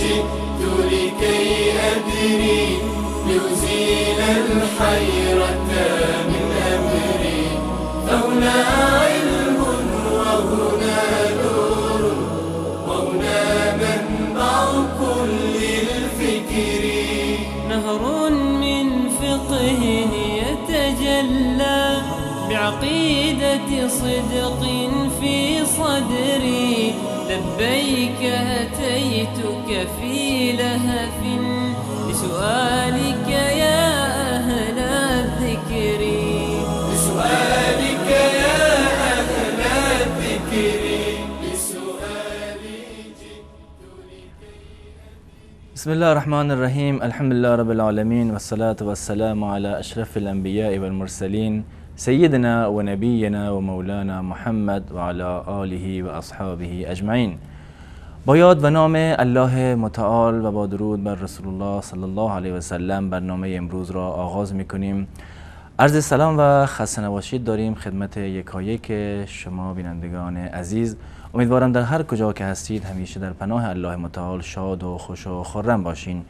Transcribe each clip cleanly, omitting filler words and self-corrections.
جئت لكي أدري لأزيل الحيرة من أمري، فهنا علم وهنا نور وهنا منبع كل الفكر. نهر من فقه يتجلى بعقيدة صدق في صدري، لبيك أتيتك في لهف لسؤالك يا أهل الذكر، لسؤالك يا أهل الذكر، لسؤالي جئت لكي. بسم الله الرحمن الرحیم. الحمد لله رب العالمین والصلاة والسلام على اشرف الانبیاء والمرسلین سیدنا و نبینا و مولانا محمد و علی آله و اصحابه اجمعین. با یاد و نام الله متعال و با درود بر رسول الله صلی الله علیه و سلم برنامه امروز را آغاز میکنیم. عرض سلام و خسته نباشید داریم خدمت یکایک شما بینندگان عزیز. امیدوارم در هر کجا که هستید همیشه در پناه الله متعال شاد و خوش و خرم باشین.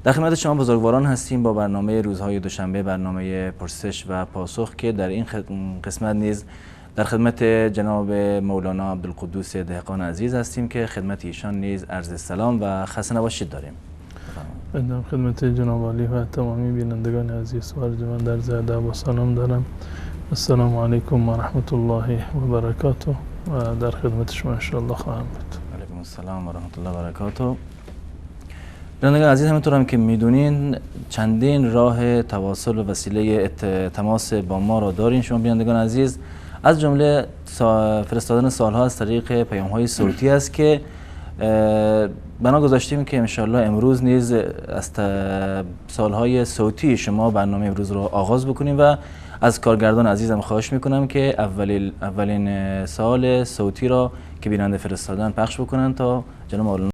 در خدمت شما بزرگواران هستیم با برنامه روزهای دوشنبه، برنامه پرسش و پاسخ که در این قسمت نیز در خدمت جناب مولانا عبدالقدوس دهقان عزیز هستیم که خدمت ایشان نیز عرض سلام و خسته نباشید داریم. بنده خدمت جناب عالی و تمامی بینندگان عزیز و ارجمند عرض ادب و سلام دارم. السلام علیکم و رحمت الله و برکاته و در خدمت شما انشاءالله خواهم بود. علیکم السلام و رحمت الله و برکاته. بینندگان عزیز، همینطور هم که میدونین چندین راه تواصل و وسیله تماس با ما را دارین شما بینندگان عزیز، از جمله فرستادن سوالها از طریق پیام های صوتی است که بنا گذاشتیم که انشاءالله امروز نیز از سوالهای صوتی شما برنامه امروز را آغاز بکنیم و از کارگردان عزیزم خواهش میکنم که اولین سوال صوتی را که بیننده فرستادن پخش بکنن تا جناب مولانا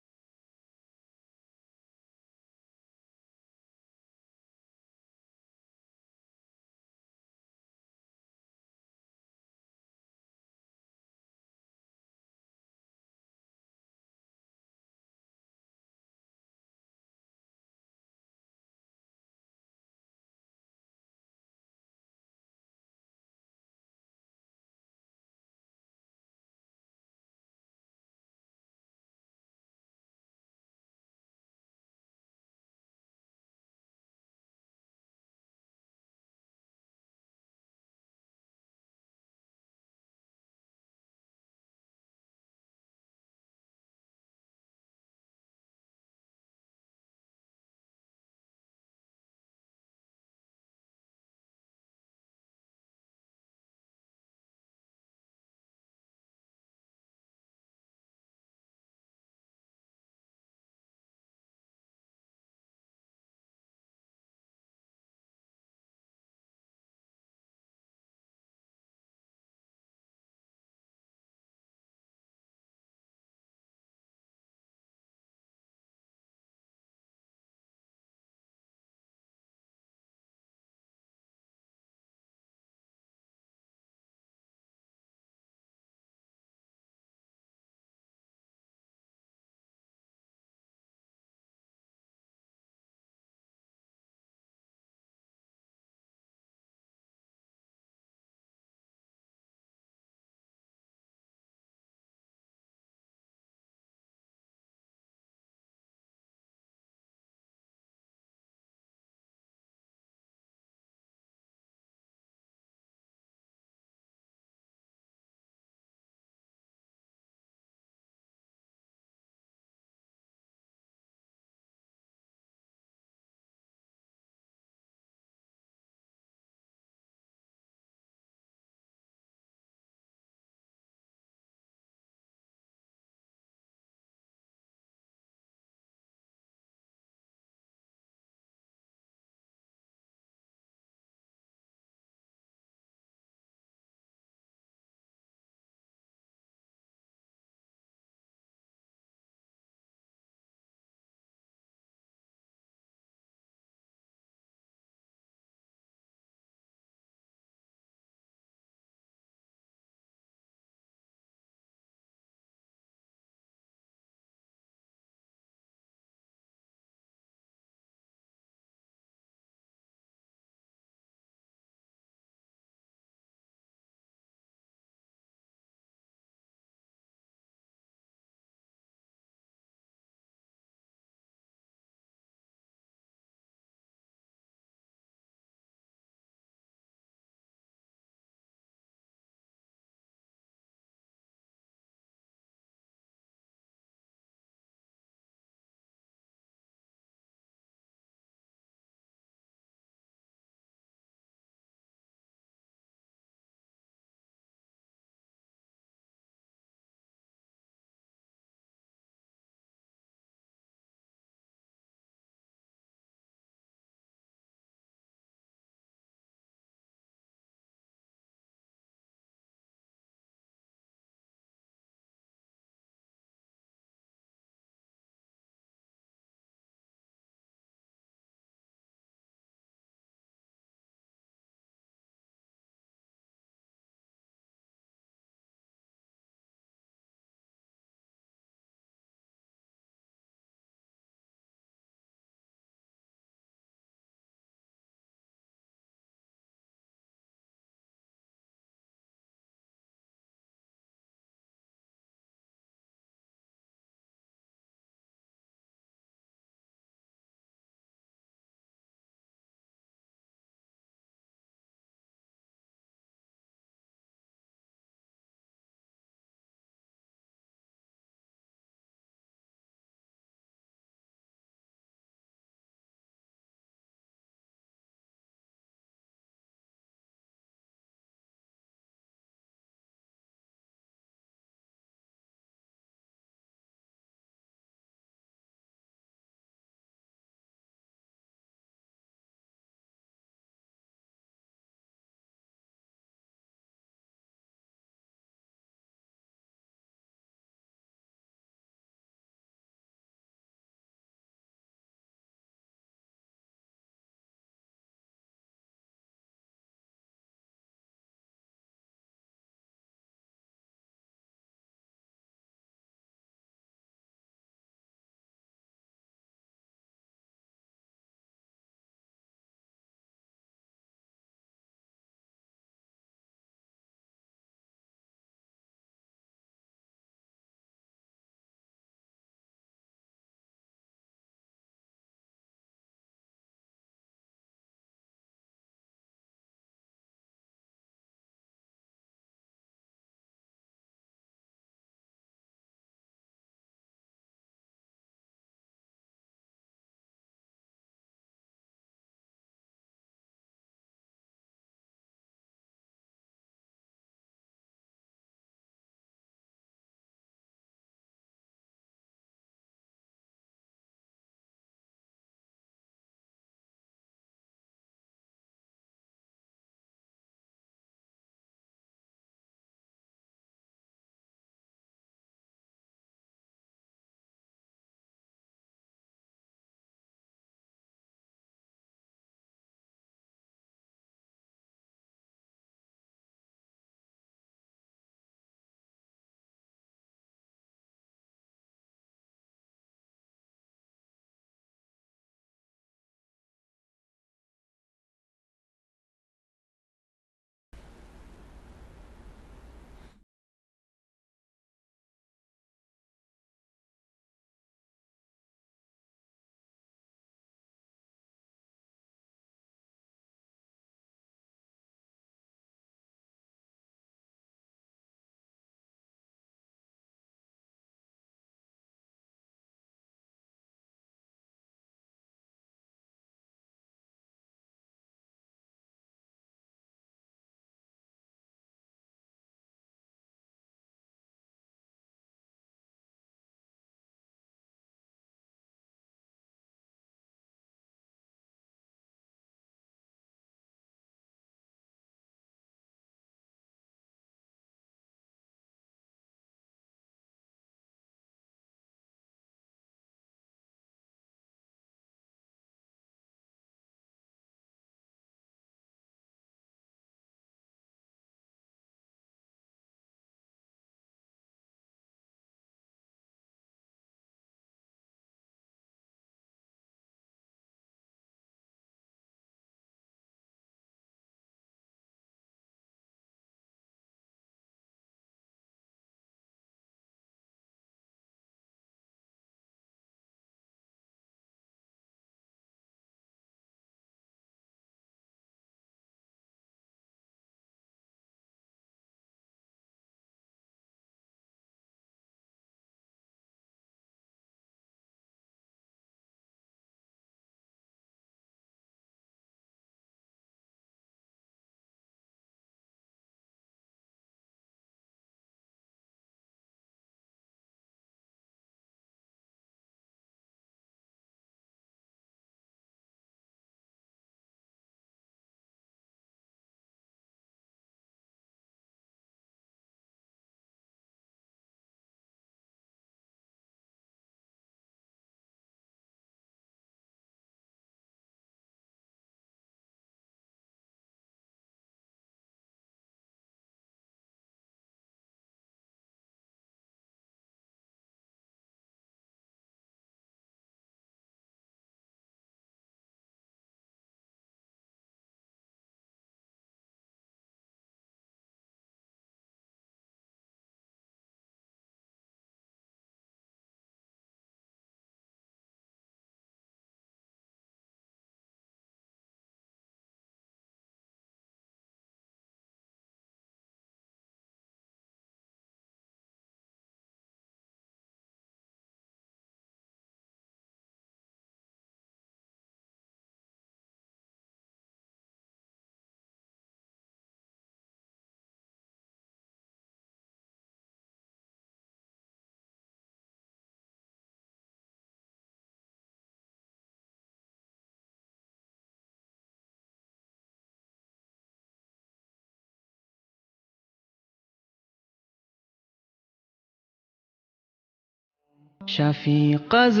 شفیق از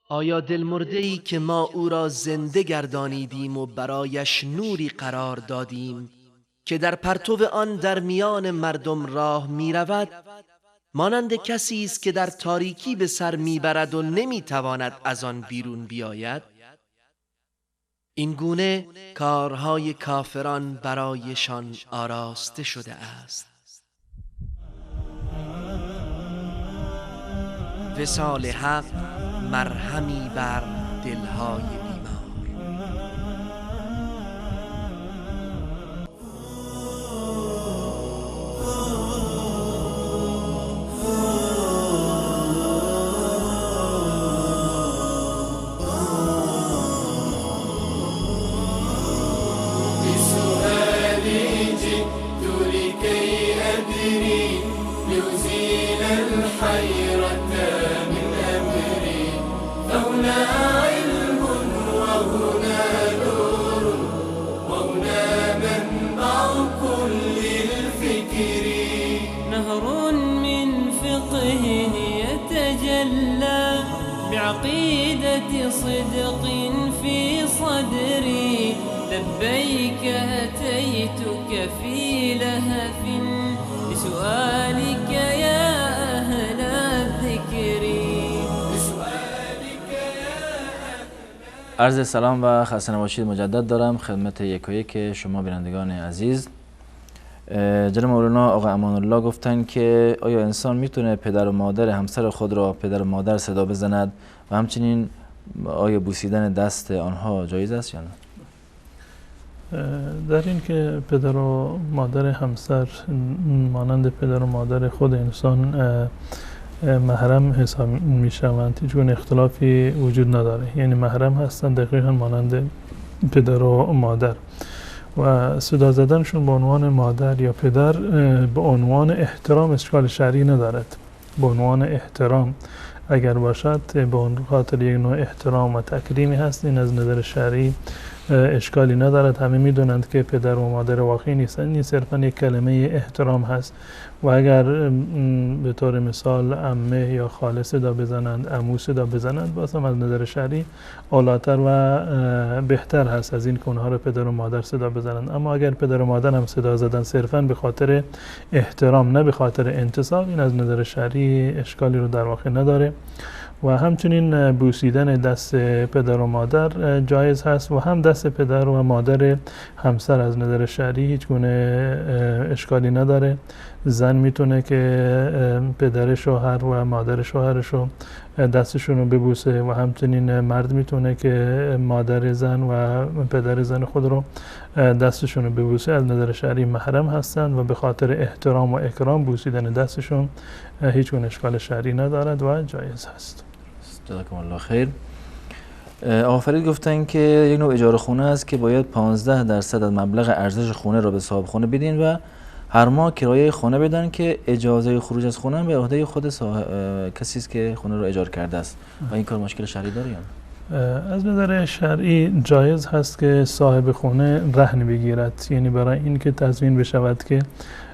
آیا دلمرده‌ای که ما او را زنده گردانیدیم و برایش نوری قرار دادیم که در پرتو آن در میان مردم راه می‌رود، مانند کسی است که در تاریکی به سر می‌برد و نمی‌تواند از آن بیرون بیاید؟ این گونه کارهای کافران برایشان آراسته شده است. وصال حق مرهمی بر دلهای بیمار. بسؤالي جئت لكي أدري لأزيل الحيرة من أمري، فهنا علم وهنا نور وهنا منبع كل الفكر. نهر من فقه يتجلى بعقيدة صدق في صدري، لبيك أتيتك في لهف لسؤالك يا أهل الذكر. عرض سلام و خسته نباشید مجدد دارم خدمت یک و یک شما بینندگان عزیز. جناب مولانا آقا امان الله گفتن که آیا انسان میتونه پدر و مادر همسر خود را پدر و مادر صدا بزند و همچنین آیا بوسیدن دست آنها جایز است یا نه؟ در این که پدر و مادر همسر مانند پدر و مادر خود انسان محرم حساب میشوند، هیچ گونه اختلافی وجود نداره، یعنی محرم هستند دقیقا مانند پدر و مادر، و صدا زدنشون به عنوان مادر یا پدر به عنوان احترام اشکال شرعی ندارد. به عنوان احترام اگر باشد به اون خاطر یک نوع احترام و تکریمی هست، این از نظر شرعی اشکالی ندارد. همه میدونند که پدر و مادر واقعی نیستند، این صرفا یک کلمه احترام هست و اگر به طور مثال عمه یا خاله صدا بزنند، عمو صدا بزنند، باز هم از نظر شرعی اولاتر و بهتر هست از این که اونها رو پدر و مادر صدا بزنند. اما اگر پدر و مادر هم صدا زدن صرفا به خاطر احترام، نه به خاطر انتصاب، این از نظر شرعی اشکالی رو در واقع نداره. و همچنین بوسیدن دست پدر و مادر جایز هست و هم دست پدر و مادر همسر از نظر شرعی هیچ گونه اشکالی نداره. زن میتونه که پدر شوهر و مادر شوهرش رو دستشون رو ببوسه و همچنین مرد میتونه که مادر زن و پدر زن خود رو دستشون رو ببوسه. از نظر شرعی محرم هستند و به خاطر احترام و اکرام بوسیدن دستشون هیچ گونه اشکال شرعی ندارد و جایز هست. جزاکم الله خیر. آقا فرید گفتن که یک نوع اجاره خونه است که باید 15% از مبلغ ارزش خونه را به صاحب خونه بدین و هر ماه کرایه خانه بدن که اجازه خروج از خونه به عهده خود کسی است که خونه را اجاره کرده است. و این کار مشکل شرعی داره یا نه؟ از نظر شرعی جایز هست که صاحب خونه رهن بگیرد، یعنی برای اینکه تضمین بشود که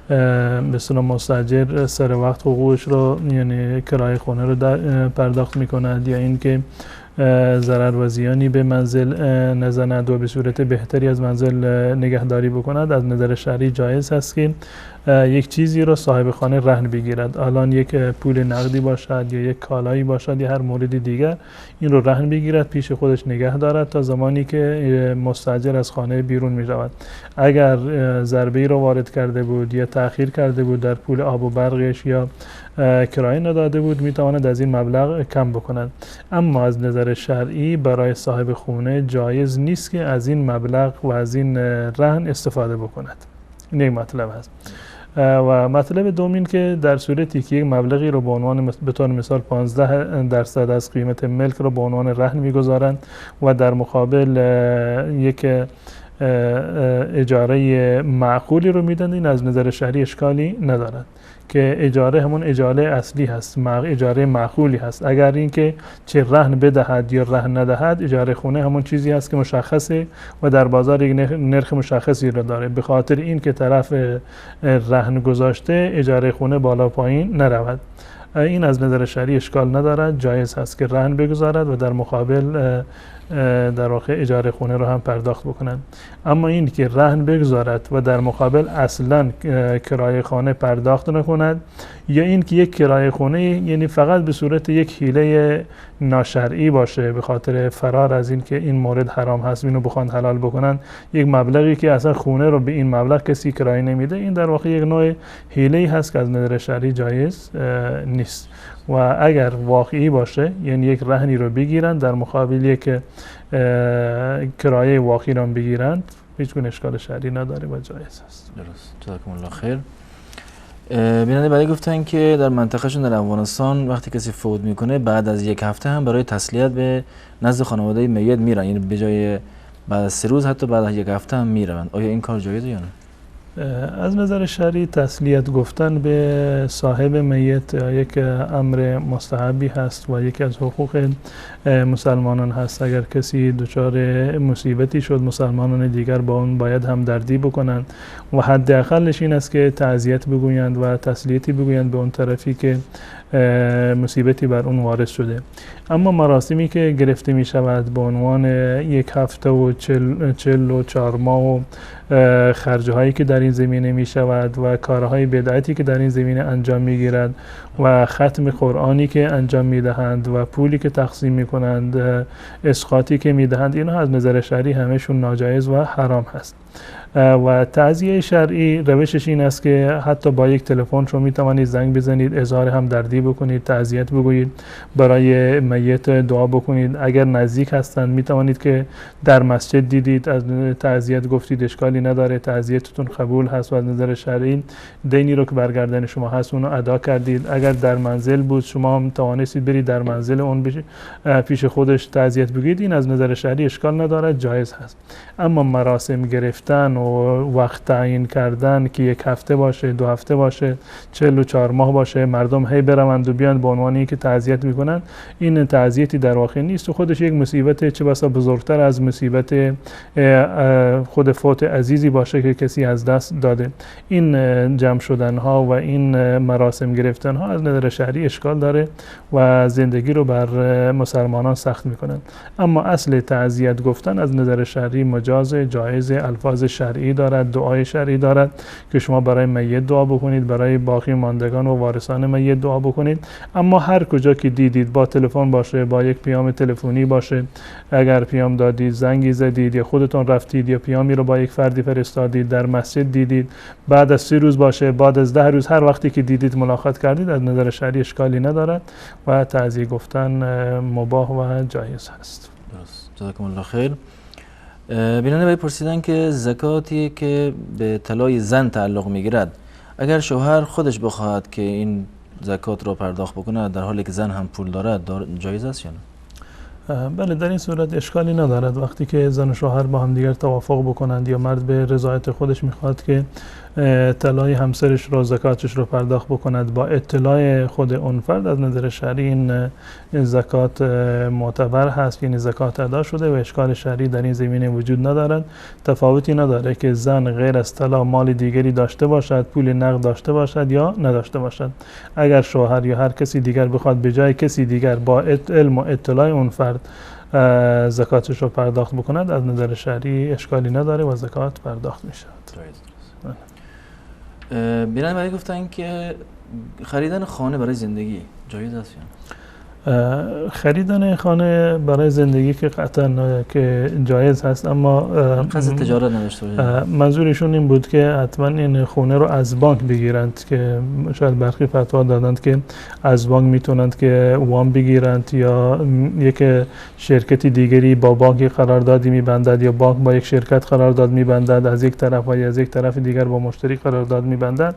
به اصطلاح مستاجر سر وقت حقوقش رو، یعنی کرایه خونه رو پرداخت میکند، یا اینکه ضرر و زیانی به منزل نزند و به صورت بهتری از منزل نگهداری بکند. از نظر شرعی جایز هست که یک چیزی رو صاحب خانه رهن بگیرد، الان یک پول نقدی باشد یا یک کالایی باشد یا هر مورد دیگر، این رو رهن بگیرد، پیش خودش نگه دارد تا زمانی که مستاجر از خانه بیرون می رود. اگر ضربه‌ای رو وارد کرده بود یا تأخیر کرده بود در پول آب و برقش یا کرایه نداده بود، می تواند از این مبلغ کم بکند. اما از نظر شرعی برای صاحب خونه جایز نیست که از این مبلغ و از این رهن استفاده بکند. این یک مطلب هست. و مطلب دوم این که در صورتی که یک مبلغی رو به عنوان به طور مثال 15% از قیمت ملک رو به عنوان رهن میگذارند و در مقابل یک اجاره معقولی رو میدن، این از نظر شرعی اشکالی ندارد که اجاره همون اجاره اصلی هست، اجاره معقولی هست. اگر اینکه چه رهن بدهد یا رهن ندهد، اجاره خونه همون چیزی هست که مشخصه و در بازار یک نرخ مشخصی رو داره. به خاطر اینکه طرف رهن گذاشته، اجاره خونه بالا پایین نرود. این از نظر شرعی اشکال ندارد، جایز هست که رهن بگذارد و در مقابل در واقع اجاره خونه رو هم پرداخت بکنند. اما این که رهن بگذارد و در مقابل اصلا کرایه خانه پرداخت نکند، یا این که یک کرایه خونه یعنی فقط به صورت یک حیله ناشرعی باشه، به خاطر فرار از این که این مورد حرام هست اینو بخوان حلال بکنن، یک مبلغی که اصلا خونه رو به این مبلغ کسی کرایه نمیده، این در واقع یک نوع حیله هست که از نظر شرعی جایز نیست. و اگر واقعی باشه، یعنی یک رهنی رو بگیرن در مقابل یک کرایه واقعی رو بگیرند، هیچ گونه اشکال شرعی نداره و جایز است. درست. جزاکم الله خیر. بیننده بعدی گفتن که در منطقهشون در افغانستان وقتی کسی فوت میکنه بعد از یک هفته هم برای تسلیت به نزد خانواده میت میرن، یعنی به جای بعد از 3 روز حتی بعد از یک هفته هم میروند. آیا این کار جایزه یا نه؟ از نظر شرعی تسلیت گفتن به صاحب میت یک امر مستحبی هست و یکی از حقوق مسلمانان هست. اگر کسی دچار مصیبتی شد، مسلمانان دیگر با اون باید همدردی بکنند و حداقلش این است که تعزیت بگویند و تسلیتی بگویند به اون طرفی که مصیبتی بر اون وارد شده. اما مراسمی که گرفته می شود به عنوان یک هفته و 44 ماه و خرج هایی که در این زمینه می شود و کارهای بدعتی که در این زمینه انجام می گیرد و ختم قرآنی که انجام می دهند و پولی که تقسیم می کنند، اسقاطی که می دهند، اینها از نظر شرعی همشون ناجایز و حرام هست. و تعزیه شرعی روشش این است که حتی با یک تلفن شما می توانید زنگ بزنید، اظهار همدردی بکنید، تعزیت بگویید، برای میت دعا بکنید. اگر نزدیک هستند می توانید که در مسجد دیدید از تعزیت گفتید، اشکالی نداره، تعزیتتون قبول هست و از نظر شرعی دینی رو که برگردن شما هست اونو ادا کردید. اگر در منزل بود شما هم توانستید برید در منزل اون پیش خودش تعزیت بگید، این از نظر شرعی اشکال نداره، جایز هست. اما مراسم گرفتن گرفتن و وقت تعیین کردن که یک هفته باشه، 2 هفته باشه، 44 ماه باشه، مردم هی بروند و بیان به عنوان اینکه تعزیت میکنن، این تعزیتی در واقع نیست و خودش یک مصیبت چه بسا بزرگتر از مصیبت خود فوت عزیزی باشه که کسی از دست داده. این جمع شدن ها و این مراسم گرفتن ها از نظر شرعی اشکال داره و زندگی رو بر مسلمانان سخت میکنن. اما اصل تعزیت گفتن از نظر شرعی مجاز، جایز، الفاظ شرعی دارد، دعای شرعی دارد که شما برای میت دعا بکنید، برای باقی ماندگان و وارثان میت دعا بکنید. اما هر کجا که دیدید، با تلفن باشه، با یک پیام تلفنی باشه، اگر پیام دادید، زنگی زدید یا خودتون رفتید یا پیامی رو با یک فردی فرستادید، در مسجد دیدید، بعد از 3 روز باشه، بعد از 10 روز، هر وقتی که دیدید ملاقات کردید، از نظر شرعی اشکالی ندارد و تعزیه گفتن مباح و جایز هست. درست، جزاکم الله خیر. بیننده باید پرسیدن که زکاتی که به طلای زن تعلق میگیرد، اگر شوهر خودش بخواهد که این زکات را پرداخت بکنه در حالی که زن هم پول دارد، جایز است یا نه؟ بله، در این صورت اشکالی ندارد. وقتی که زن و شوهر با هم دیگر توافق بکنند یا مرد به رضایت خودش میخواد که طلای همسرش را، زکاتش رو پرداخت بکند با اطلاع خود اون فرد، از نظر شرعی این زکات معتبر هست، یعنی زکات ادا شده و اشکال شرعی در این زمینه وجود ندارد. تفاوتی نداره که زن غیر از طلا مال دیگری داشته باشد، پول نقد داشته باشد یا نداشته باشد. اگر شوهر یا هر کسی دیگر بخواد به جای کسی دیگر با علم و اطلاع اون فرد زکاتش رو پرداخت بکند، از نظر شرعی اشکالی نداره و زکات پرداخت می شود. بیننده برای گفتن که خریدن خانه برای زندگی جایز است یا نه؟ خریدن خانه برای زندگی که قطعا که جایز هست، اما قصد تجارت نداشته باشه. منظورشون این بود که حتما این خونه رو از بانک بگیرند، که شاید برخی فتوا دادند که از بانک میتونند که وام بگیرند یا یک شرکت دیگری با بانک قراردادی میبندد یا بانک با یک شرکت قرارداد میبندد از یک طرف و از یک طرف دیگر با مشتری قرارداد میبندد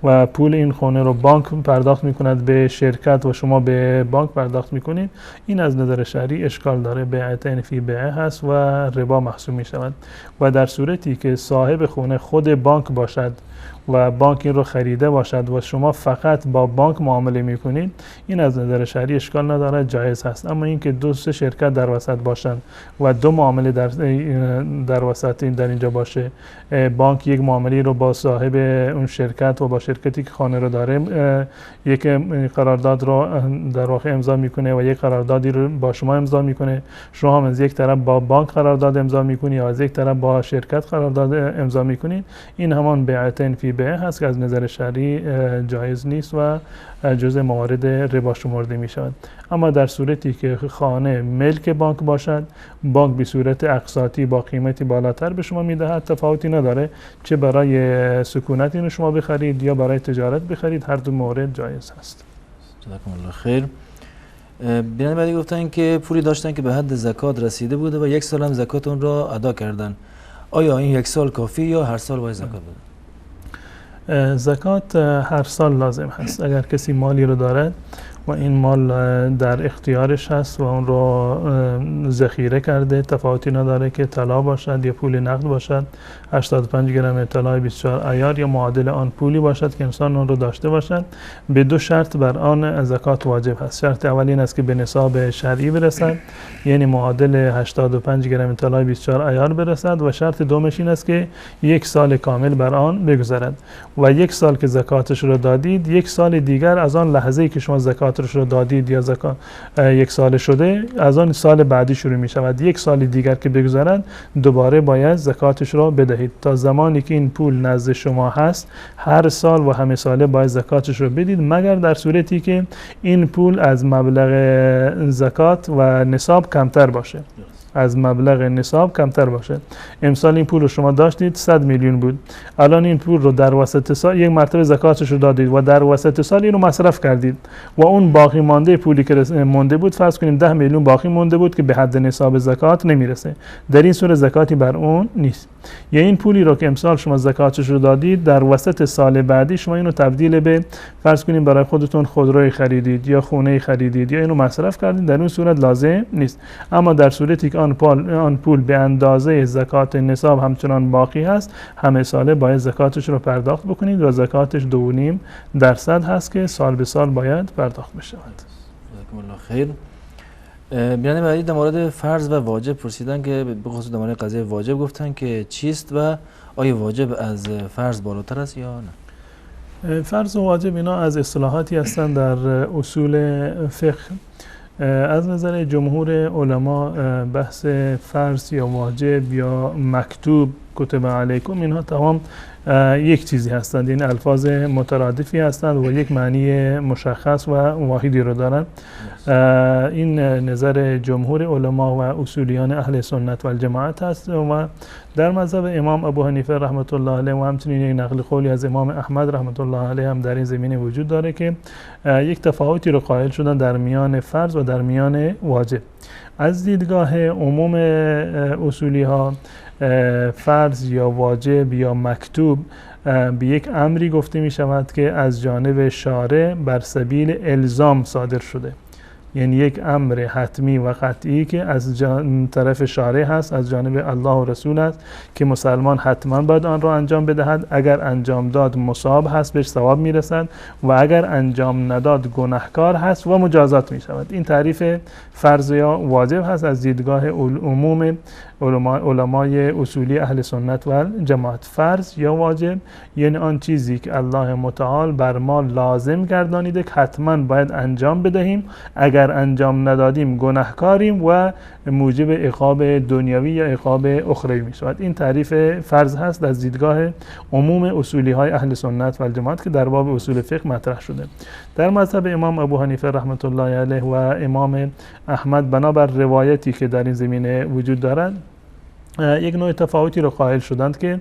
و پول این خونه رو بانک پرداخت میکند به شرکت و شما به بانک پرداخت میکنید. این از نظر شرعی اشکال داره، بیعتین فی بیعه هست و ربا محسوب می شود. و در صورتی که صاحب خونه خود بانک باشد و بانک این رو خریده باشد و شما فقط با بانک معامله میکنید، این از نظر شرعی اشکال نداره، جایز هست. اما اینکه 2-3 شرکت در وسط باشند و 2 معامله در وسط این در اینجا باشه، بانک یک معامله رو با صاحب اون شرکت و با شرکتی که خانه رو داره یک قرارداد رو در واقع امضا میکنه و یک قراردادی رو با شما امضا میکنه، شما هم از یک طرف با بانک قرارداد امضا میکنی یا از یک طرف با شرکت قرارداد امضا میکنید، این همان بیعتین فی بیعه هست که از نظر شرعی جایز نیست و جزء موارد ربا شمرده می شود. اما در صورتی که خانه ملک بانک باشد، بانک به صورت اقساطی با قیمتی بالاتر به شما میدهد، تفاوتی نداره چه برای سکونت اینو شما بخرید یا برای تجارت بخرید، هر دو مورد جایز هست. جزاکم الله خیر. بیننده بعدی گفتن که پولی داشتن که به حد زکات رسیده بوده و 1 سال هم زکات اون را ادا کردن، آیا این 1 سال کافی یا هر سال باید زکات بده؟ زکات هر سال لازم هست. اگر کسی مالی رو دارد و این مال در اختیارش هست و اون رو ذخیره کرده، تفاوتی نداره که طلا باشد یا پول نقد باشد، 85 گرم طلای 24 عیار یا معادل آن پولی باشد که انسان اون رو داشته باشد، به 2 شرط بر آن زکات واجب هست. شرط اول این است که به نصاب شرعی برسد، یعنی معادل 85 گرم طلای 24 عیار برسد، و شرط دومش این است که 1 سال کامل بر آن بگذرد و 1 سال که زکاتش رو دادید، 1 سال دیگر از آن لحظه‌ای که شما زکات رو دادید یا زکات 1 سال شده، از آن سال بعدی شروع می شود. 1 سال دیگر که بگذرد دوباره باید زکاتش رو بدهید. تا زمانی که این پول نزد شما هست هر سال و همه ساله باید زکاتش رو بدید، مگر در صورتی که این پول از مبلغ زکات و نصاب کمتر باشه. از مبلغ نصاب کمتر باشه. امسال این پول رو شما داشتید 100 میلیون بود، الان این پول رو در وسط سال یک مرتبه زکاتش رو دادید و در وسط سال اینو مصرف کردید و اون باقی مانده پولی که مونده بود، فرض کنیم 10 میلیون باقی مونده بود که به حد نصاب زکات نمیرسه، در این صورت زکاتی بر اون نیست. یا این پولی رو که امسال شما زکاتش رو دادید، در وسط سال بعدی شما اینو تبدیل به فرض کنیم برای خودتون خودروی خریدید یا خونه خریدید یا اینو مصرف کردید، در اون صورت لازم نیست. اما در صورتی که آن آن پول به اندازه زکات نصاب همچنان باقی هست، همه ساله باید زکاتش رو پرداخت بکنید و زکاتش 2.5% هست که سال به سال باید پرداخت بشود. جزاکم الله خیر. بیننده بعدی در مورد فرض و واجب پرسیدن که به خصوص در مورد قضیه واجب گفتن که چیست و آیا واجب از فرض بالاتر است یا نه؟ فرض و واجب اینا از اصطلاحاتی هستند در اصول فقه. از نظر جمهور علما بحث فرض یا واجب یا مکتوب، کتب علیکم، اینها تمام یک چیزی هستند، این الفاظ مترادفی هستند و یک معنی مشخص و واحدی رو دارند. این نظر جمهور علما و اصولیان اهل سنت و الجماعت هست و در مذهب امام ابو حنیفه رحمت الله علیه و همچنین یک نقل قولی از امام احمد رحمت الله علیه هم در این زمینه وجود داره که یک تفاوتی رو قائل شدن در میان فرض و در میان واجب. از دیدگاه عموم اصولی ها فرض یا واجب یا مکتوب به یک امری گفته می شود که از جانب شارع بر سبیل الزام صادر شده، یعنی یک امر حتمی و قطعی که از طرف شارع هست، از جانب الله و رسول است که مسلمان حتما باید آن را انجام بدهد. اگر انجام داد مصاب هست، بهش ثواب میرسد و اگر انجام نداد گناهکار هست و مجازات می شود. این تعریف فرض یا واجب هست از دیدگاه عموم علمای اصولی اهل سنت و جماعت. فرض یا واجب یعنی آن چیزی که الله متعال بر ما لازم گردانیده که حتما باید انجام بدهیم، اگر انجام ندادیم گناهکاریم و موجب عقاب دنیوی یا عقاب اخروی می شود. این تعریف فرض هست از دیدگاه عموم اصولی های اهل سنت و جماعت که در باب اصول فقه مطرح شده. در مذهب امام ابو حنیفه رحمت الله علیه و امام احمد بنابر روایتی که در این زمینه وجود دارد یک نوع تفاوتی رو قائل شدند که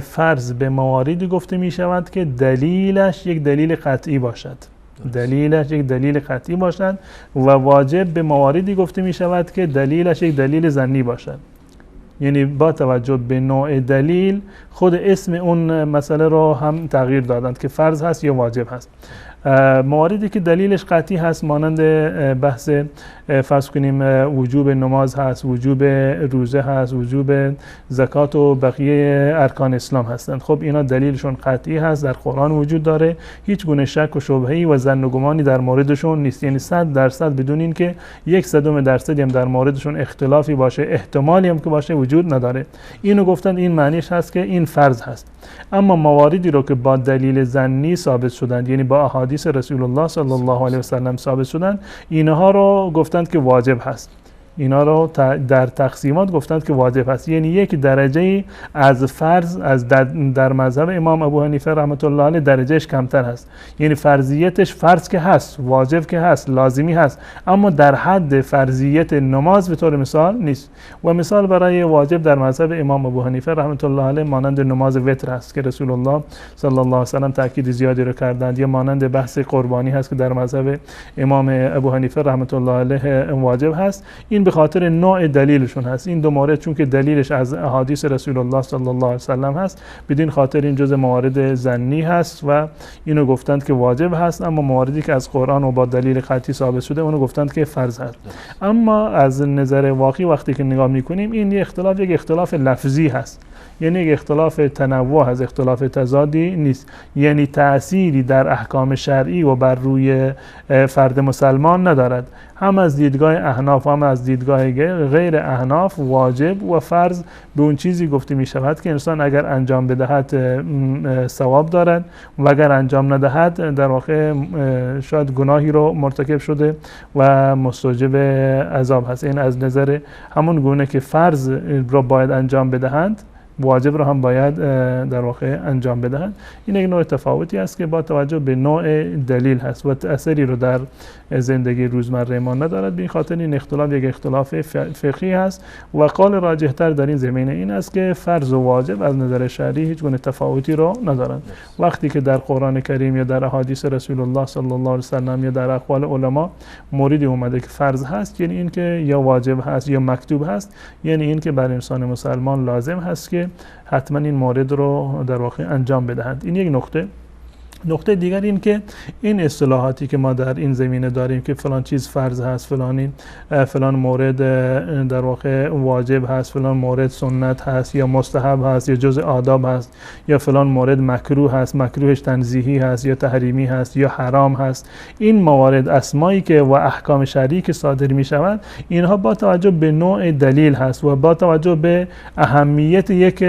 فرض به مواردی گفته می شود که دلیلش یک دلیل قطعی باشد، دلیلش یک دلیل قطعی باشد و واجب به مواردی گفته می شود که دلیلش یک دلیل ظنی باشد. یعنی با توجه به نوع دلیل خود اسم اون مسئله رو هم تغییر دادند که فرض هست یا واجب هست. مواردی که دلیلش قطعی هست مانند بحث فرض کنیم وجوب نماز هست، وجوب روزه هست، وجوب زکات و بقیه ارکان اسلام هستند. خب اینا دلیلشون قطعی هست، در قرآن وجود داره، هیچ گونه شک و شبهه‌ای و ظن و گمانی در موردشون نیست. یعنی 100% بدون اینکه 0.01% هم در موردشون اختلافی باشه، احتمالی هم که باشه وجود نداره. اینو گفتن این معنیش هست که این فرض هست. اما مواردی رو که با دلیل ظنی ثابت شدند، یعنی با احادیث رسول الله صلی الله علیه و سلم ثابت شدند، اینها رو گفتند که واجب هست. اینا رو در تقسیمات گفتند که واجب هست. یعنی یک درجه از فرض از در مذهب امام ابو حنیفه رحمت الله علیه درجهش کمتر هست. یعنی فرضیتش فرض که هست، واجب که هست، لازمی هست، اما در حد فرضیت نماز به طور مثال نیست. و مثال برای واجب در مذهب امام ابو حنیفه رحمت الله علیه مانند نماز وتر هست که رسول الله صلی الله علیه و سلم تاکید زیادی رو کردند، یا مانند بحث قربانی هست که در مذهب امام ابو حنیفه رحمت الله علیه واجب هست. این به خاطر نوع دلیلشون هست. این دو مورد چون که دلیلش از احادیث رسول الله صلی الله علیه و سلم هست، بدین خاطر این جزء موارد ظنی هست و اینو گفتند که واجب هست. اما مواردی که از قرآن و با دلیل قطعی ثابت شده اونو گفتند که فرض هست. اما از نظر واقعی وقتی که نگاه میکنیم این اختلاف یک اختلاف لفظی هست، یعنی یک اختلاف تنوع هست، اختلاف تضادی نیست. یعنی تأثیری در احکام شرعی و بر روی فرد مسلمان ندارد. هم از دیدگاه احناف و هم از دیدگاه غیر احناف واجب و فرض به اون چیزی گفته می شود که انسان اگر انجام بدهد ثواب دارد و اگر انجام ندهد در واقع شاید گناهی رو مرتکب شده و مستوجب عذاب هست. این از نظر همون گونه که فرض را باید انجام بدهند، واجب رو هم باید در واقع انجام بدهند. این یک نوع تفاوتی است که با توجه به نوع دلیل هست و اثری رو در زندگی روزمره ما ندارد. به این خاطر این اختلاف یک اختلاف فقهی هست و قول راجح تر در این زمینه این است که فرض و واجب از نظر شرعی هیچ گونه تفاوتی رو ندارند. وقتی که در قرآن کریم یا در احادیث رسول الله صلی الله علیه و سلم یا در اقوال علما موردی اومده که فرض هست، یعنی این که یا واجب هست یا مکتوب هست، یعنی این که بر انسان مسلمان لازم هست که حتما این مورد رو در واقع انجام بدهند. این یک نقطه. نقطه دیگر این که این اصطلاحاتی که ما در این زمینه داریم که فلان چیز فرض هست، فلان مورد در واقع واجب هست، فلان مورد سنت هست یا مستحب هست یا جزء آداب هست، یا فلان مورد مکروه هست، مکروهش تنزیهی هست یا تحریمی هست یا حرام هست، این موارد اسمایی که و احکام شرعی که صادر می شود، اینها با توجه به نوع دلیل هست و با توجه به اهمیت یک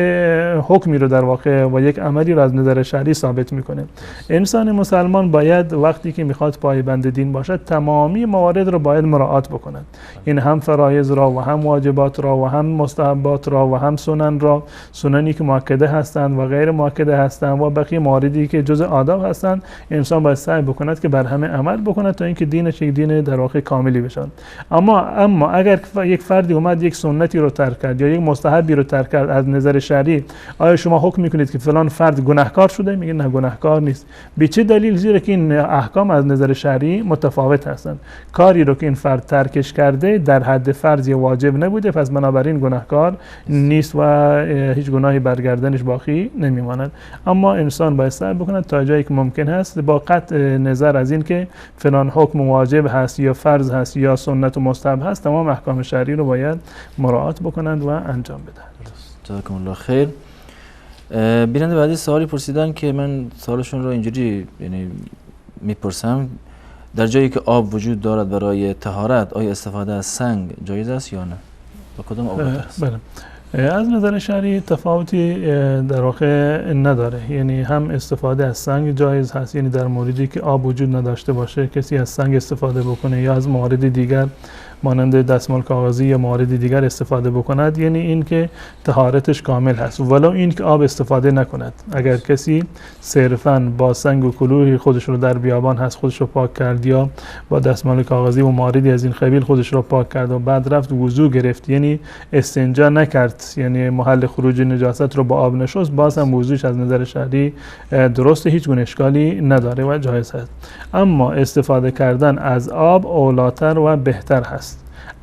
حکمی رو در واقع و یک عملی رو از نظر شرعی ثابت میکنه. انسان مسلمان باید وقتی که میخواد پایبند دین باشد تمامی موارد رو باید مراعات بکند، این هم فرایض را و هم واجبات را و هم مستحبات را و هم سنن را، سننی که مؤکده هستند و غیر مؤکده هستند و بقیه مواردی که جزء آداب هستند. انسان باید سعی بکند که بر همه عمل بکند تا اینکه دینش یک دین در واقع کاملی بشود. اما اگر یک فردی اومد یک سنتی رو ترک کرد یا یک مستحبی رو ترک کرد از نظر شرعی، آیا شما حکم میکنید که فلان فرد گناهکار شده؟ میگه نه، گناهکار نیست. به چه دلیل؟ زیرا که این احکام از نظر شرعی متفاوت هستند. کاری رو که این فرد ترکش کرده در حد فرض یا واجب نبوده، پس بنابراین گناهکار نیست و هیچ گناهی برگردنش باقی نمیماند. اما انسان باید سعی بکند تا جایی که ممکن هست با قطع نظر از این که فلان حکم واجب هست یا فرض هست یا سنت و مستحب هست، تمام احکام شرعی رو باید مراعات بکنند و انجام بدهند. جزاکم الله خیر. بیننده بعدی سوالی پرسیدن که من سوالشون رو اینجوری یعنی میپرسم، در جایی که آب وجود دارد برای طهارت آیا استفاده از سنگ جایز است یا نه؟ با کدام آب است؟ بله، از نظر شرعی تفاوتی در واقع نداره، یعنی هم استفاده از سنگ جایز هست، یعنی در موردی که آب وجود نداشته باشه کسی از سنگ استفاده بکنه یا از موارد دیگر مانند دستمال کاغذی یا موارد دیگر استفاده بکند، یعنی اینکه طهارتش کامل هست ولو اینکه آب استفاده نکند. اگر کسی صرفاً با سنگ و کلوری خودش رو در بیابان هست خودش رو پاک کرد یا با دستمال کاغذی و مواردی از این قبیل خودش رو پاک کرد و بعد رفت وضو گرفت، یعنی استنجا نکرد، یعنی محل خروج نجاست رو با آب نشست، باز هم وضوش از نظر شرعی درست، هیچ گونه اشکالی نداره و جایز هست. اما استفاده کردن از آب اولاتر و بهتر هست.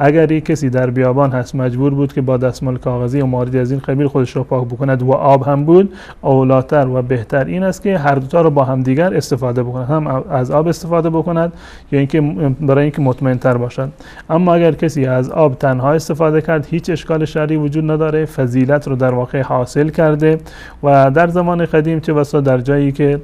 اگر یک کسی در بیابان هست مجبور بود که با دستمال کاغذی و مواردی از این قبیل خودش رو پاک بکند و آب هم بود، اولاتر و بهتر این است که هر دوتا رو با هم دیگر استفاده بکند، هم از آب استفاده بکند یا اینکه برای اینکه مطمئن تر باشد. اما اگر کسی از آب تنها استفاده کرد هیچ اشکال شرعی وجود نداره، فضیلت رو در واقع حاصل کرده. و در زمان قدیم چه بسا در جایی که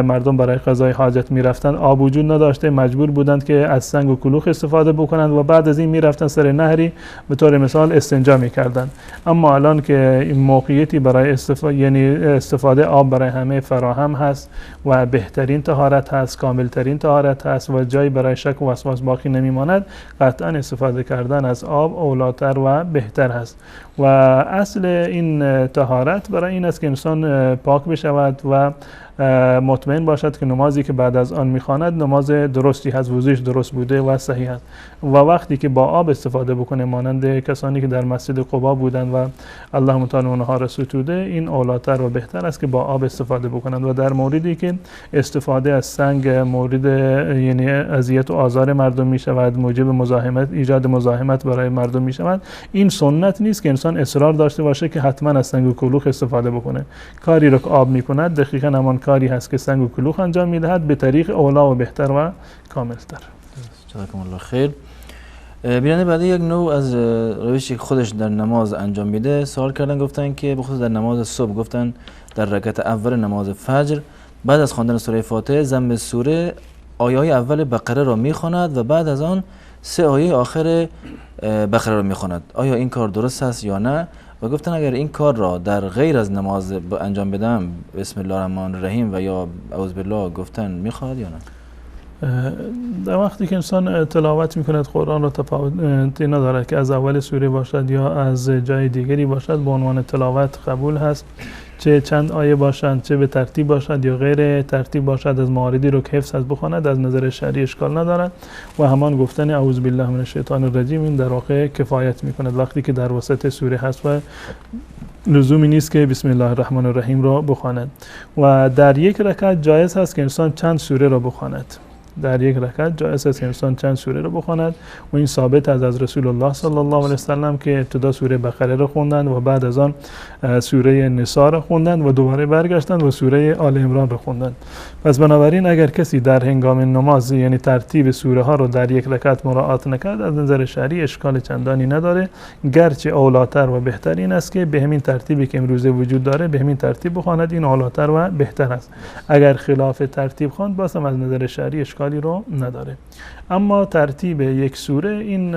مردم برای قضای حاجت میرفتند آب وجود نداشته، مجبور بودند که از سنگ و کلوخ استفاده بکنند و بعد از این میرفتن سر نهری به طور مثال استنجا میکردن. اما الان که این موقعیتی برای استفاده آب برای همه فراهم هست و بهترین طهارت هست، کاملترین طهارت هست و جایی برای شک و وسواس باقی نمیماند، قطعا استفاده کردن از آب اولاتر و بهتر هست. و اصل این طهارت برای این است که انسان پاک بشود و مطمئن باشد که نمازی که بعد از آن میخواند نماز درستی هست، وضوش درست بوده و صحیح است. و وقتی که با آب استفاده بکنه مانند کسانی که در مسجد قبا بودند و الله متعال اونها را ستوده، این اولاتر و بهتر است که با آب استفاده بکنند. و در موردی که استفاده از سنگ مورد یعنی اذیت و آزار مردم میشود، موجب مزاحمت، ایجاد مزاحمت برای مردم میشود، این سنت نیست که انسان اصرار داشته باشه که حتما از سنگ و کلوخ استفاده بکنه. کاری رو که آب میکند دقیقاً همان کاری هست که سنگ و کلوخ انجام میدهد، به طریق اولا و بهتر و کاملتر. جزاکم الله خیر. بیننده بعدی یک نوع از روشی که خودش در نماز انجام میده سوال کردن، گفتن که بخصوص در نماز صبح گفتن در رکعت اول نماز فجر بعد از خواندن سوره فاتحه ضم سوره آیه اول بقره را میخواند و بعد از آن سه آیه آخر بقره را میخواند، آیا این کار درست است یا نه؟ و گفتن اگر این کار را در غیر از نماز انجام بدم بسم الله الرحمن الرحیم و یا اعوذ بالله گفتن میخواهد یا نه؟ در وقتی که انسان تلاوت میکند قرآن را تفاوتی ندارد که از اول سوره باشد یا از جای دیگری باشد، به عنوان تلاوت قبول هست، چه چند آیه باشند، چه به ترتیب باشد یا غیر ترتیب باشد، از مواردی رو که حفظ از بخواند از نظر شرعی اشکال ندارد. و همان گفتن اعوذ بالله من الشیطان الرجیم این در واقع کفایت میکند وقتی که در وسط سوره هست و لزومی نیست که بسم الله الرحمن الرحیم را بخواند. و در یک رکعت جایز هست که انسان چند سوره را بخواند. در یک رکعت جایز است انسان چند سوره رو بخواند و این ثابت از رسول الله صلی الله علیه و سلم که ابتدا سوره بقره رو خوندند و بعد از آن سوره نساء رو خوندند و دوباره برگشتند و سوره آل عمران رو خوندند. پس بنابراین اگر کسی در هنگام نماز یعنی ترتیب سوره ها رو در یک رکعت مراعات نکرد، از نظر شرعی اشکال چندانی نداره، گرچه اولاتر و بهتر این است که به همین ترتیبی که امروزه وجود داره به همین ترتیب بخواند، این اولاتر و بهتر است. اگر خلاف ترتیب خواند باز هم از نظر شرعی اشکالی رو نداره. اما ترتیب یک سوره، این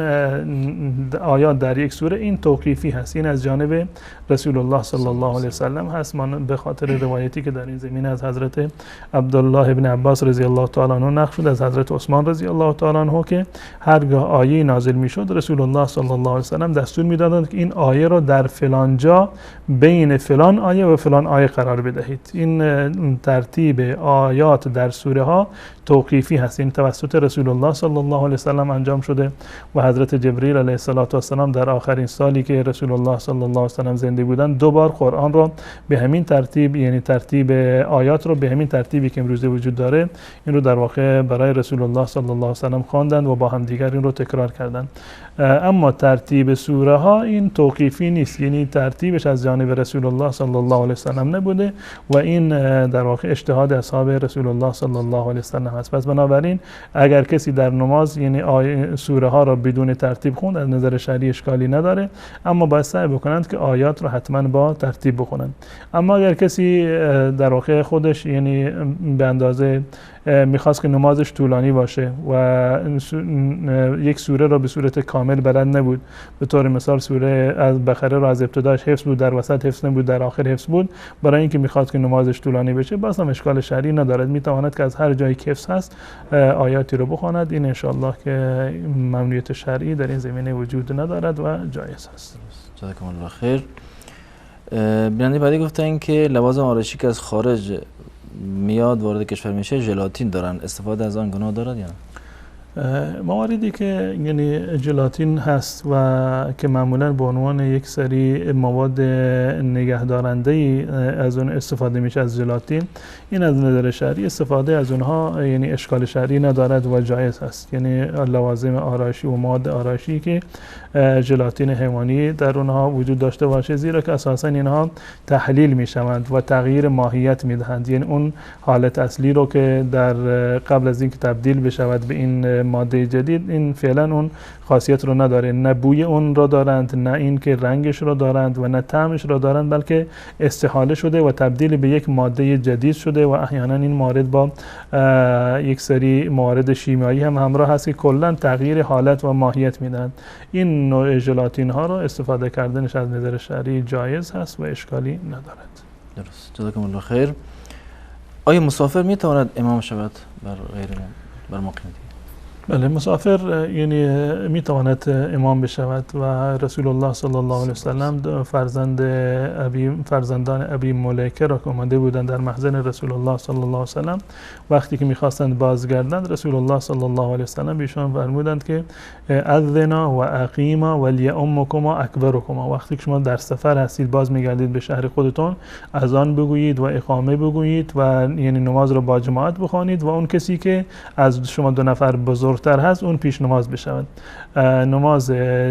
آیات در یک سوره، این توقیفی هست، این از جانب رسول الله صلی الله علیه و سلم هست. من به خاطر روایتی که در این زمینه از حضرت عبدالله ابن عباس رضی الله تعالی عنه نقل شد، از حضرت عثمان رضی الله تعالی عنه، که هرگاه آیه نازل میشد رسول الله صلی الله علیه و سلم دستور میدادند که این آیه رو در فلان جا بین فلان آیه و فلان آیه قرار بدهید. این ترتیب آیات در سوره ها توقیفی هست، این توسط رسول الله صلی الله علیه و سلم انجام شده و حضرت جبریل علیه السلام در آخرین سالی که رسول الله صلی الله علیه و سلم زنده بودند دو بار قرآن رو به همین ترتیب، یعنی ترتیب آیات رو به همین ترتیبی که امروزه وجود داره، این رو در واقع برای رسول الله صلی الله علیه و سلم خواندند و با هم دیگر این رو تکرار کردند. اما ترتیب سوره ها این توقیفی نیست، یعنی ترتیبش از جانب رسول الله صلی الله علیه و سلم نبوده و این در واقع اجتهاد اصحاب رسول الله صلی الله علیه و سلم هست. پس بنابراین اگر کسی در نماز یعنی سوره ها را بدون ترتیب خوند از نظر شرعی اشکالی نداره، اما باید سعی بکنند که آیات را حتما با ترتیب بخونند. اما اگر کسی در واقع خودش یعنی به اندازه میخواست که نمازش طولانی باشه و یک سوره را به صورت کامل بلد نبود، به طور مثال سوره از بقره را از ابتداش حفظ بود، در وسط حفظ نبود، در آخر حفظ بود، برای اینکه میخواد که نمازش طولانی بشه باز هم اشکال شرعی ندارد، میتواند که از هر جایی که حفظ هست آیاتی رو بخواند. این انشاءالله که ممنوعیت شرعی در این زمینه وجود ندارد و جایز است. جزاکم الله خیر. بیننده بعدی گفتن که لوازم آرایشی که از خارج میاد وارد کشور میشه ژلاتین دارن، استفاده از آن گناه دارد یا نه؟ مواردی که یعنی ژلاتین هست و که معمولا به عنوان یک سری مواد نگهدارنده ای از اون استفاده میشه از ژلاتین، این از نظر شرعی استفاده از اونها یعنی اشکال شرعی ندارد و جایز هست. یعنی لوازم آرایشی و مواد آرایشی که ژلاتین حیوانی در اونها وجود داشته باشه، زیرا که اساسا اینها تحلیل میشوند و تغییر ماهیت میدهند، یعنی اون حالت اصلی رو که در قبل از اینکه تبدیل بشود به این ماده جدید، این فعلا اون خاصیت رو نداره، نه بوی اون را دارند، نه این که رنگش رو دارند و نه طعمش را دارند، بلکه استحاله شده و تبدیل به یک ماده جدید شده و احیانا این مورد با یک سری موارد شیمیایی هم همراه هست که کلا تغییر حالت و ماهیت میدن. این نوع ژلاتین ها رو استفاده کردنش از نظر شرعی جایز هست و اشکالی ندارد. درست، جزاکم الله خیر. آیا مسافر میتواند امام شود بر غیر امام، بر مقیم؟ بله، مسافر یعنی میتواند امام بشود و رسول الله صلی الله علیه و سلم فرزندان ابی ملیکه را که آمده بودند در محضر رسول الله صلی الله علیه و سلم، وقتی که میخواستند بازگردند رسول الله صلی الله علیه و سلم به ایشان فرمودند که اذنا و اقیما ولیؤمکما اکبرکما، وقتی که شما در سفر هستید باز میگردید به شهر خودتون، اذان بگویید و اقامه بگویید و یعنی نماز را با جماعت بخوانید و اون کسی که از شما دو نفر بزرگ تر هست اون پیش نماز بشود. نماز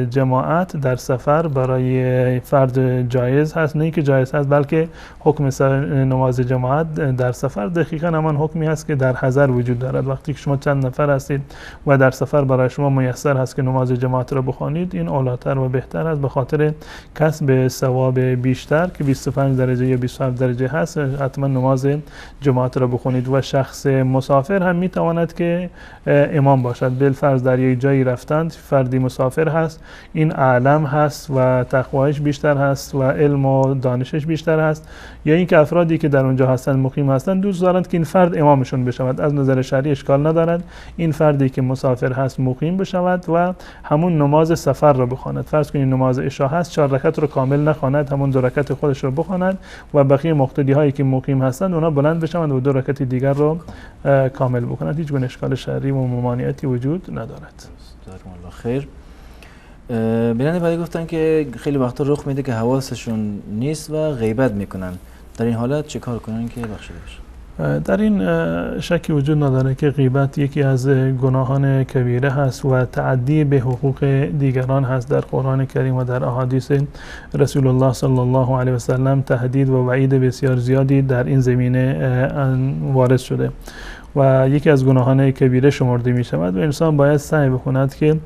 جماعت در سفر برای فرد جایز هست، نه اینکه جایز هست بلکه حکم نماز جماعت در سفر دقیقا همان حکمی هست که در حضر وجود دارد. وقتی که شما چند نفر هستید و در سفر برای شما میسر هست که نماز جماعت را بخوانید، این اولاتر و بهتر است به خاطر کسب ثواب بیشتر که 25 درجه یا 27 درجه هست، حتما نماز جماعت را بخونید. و شخص مسافر هم میتواند که امام باشد. بالفرض در یک جایی رفتند، فردی مسافر هست، این اعلم هست و تقوایش بیشتر هست و علم و دانشش بیشتر هست، یا اینکه افرادی که در اونجا هستند مقیم هستند دوست دارند که این فرد امامشون بشود، از نظر شرعی اشکال ندارد این فردی که مسافر هست مقیم بشود و همون نماز سفر را بخواند. فرض کنید نماز عشاء هست، 4 رکعت رو کامل نخواند، همون 2 رکعت خودش رو بخواند و بقیه مقتدی هایی که مقیم هستند اونا بلند بشوند و 2 رکعت دیگر رو کامل بکنند. هیچ گونه اشکال شرعی و ممانعتی وجود ندارد. جزاکم الله خیر. بیننده بعدی گفتن که خیلی وقتا رخ میده که حواسشون نیست و غیبت میکنن، در این حالت چه کار کنن که بخشیده بشه؟ در این شکی وجود نداره که غیبت یکی از گناهان کبیره هست و تعدی به حقوق دیگران هست. در قرآن کریم و در احادیث رسول الله صلی الله علیه و سلم تهدید و وعید بسیار زیادی در این زمینه وارد شده و یکی از گناهان کبیره شمرده می شود و انسان باید سعی بکند که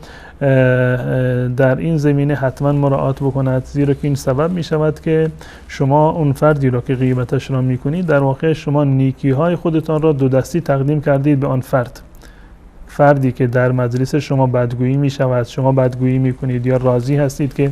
در این زمینه حتما مراعات بکند، زیرا که این سبب می شود که شما اون فردی را که غیبتش را می کنید، در واقع شما نیکی های خودتان را دو دستی تقدیم کردید به آن فرد. فردی که در مجلس شما بدگویی می شود، شما بدگویی می کنید یا راضی هستید که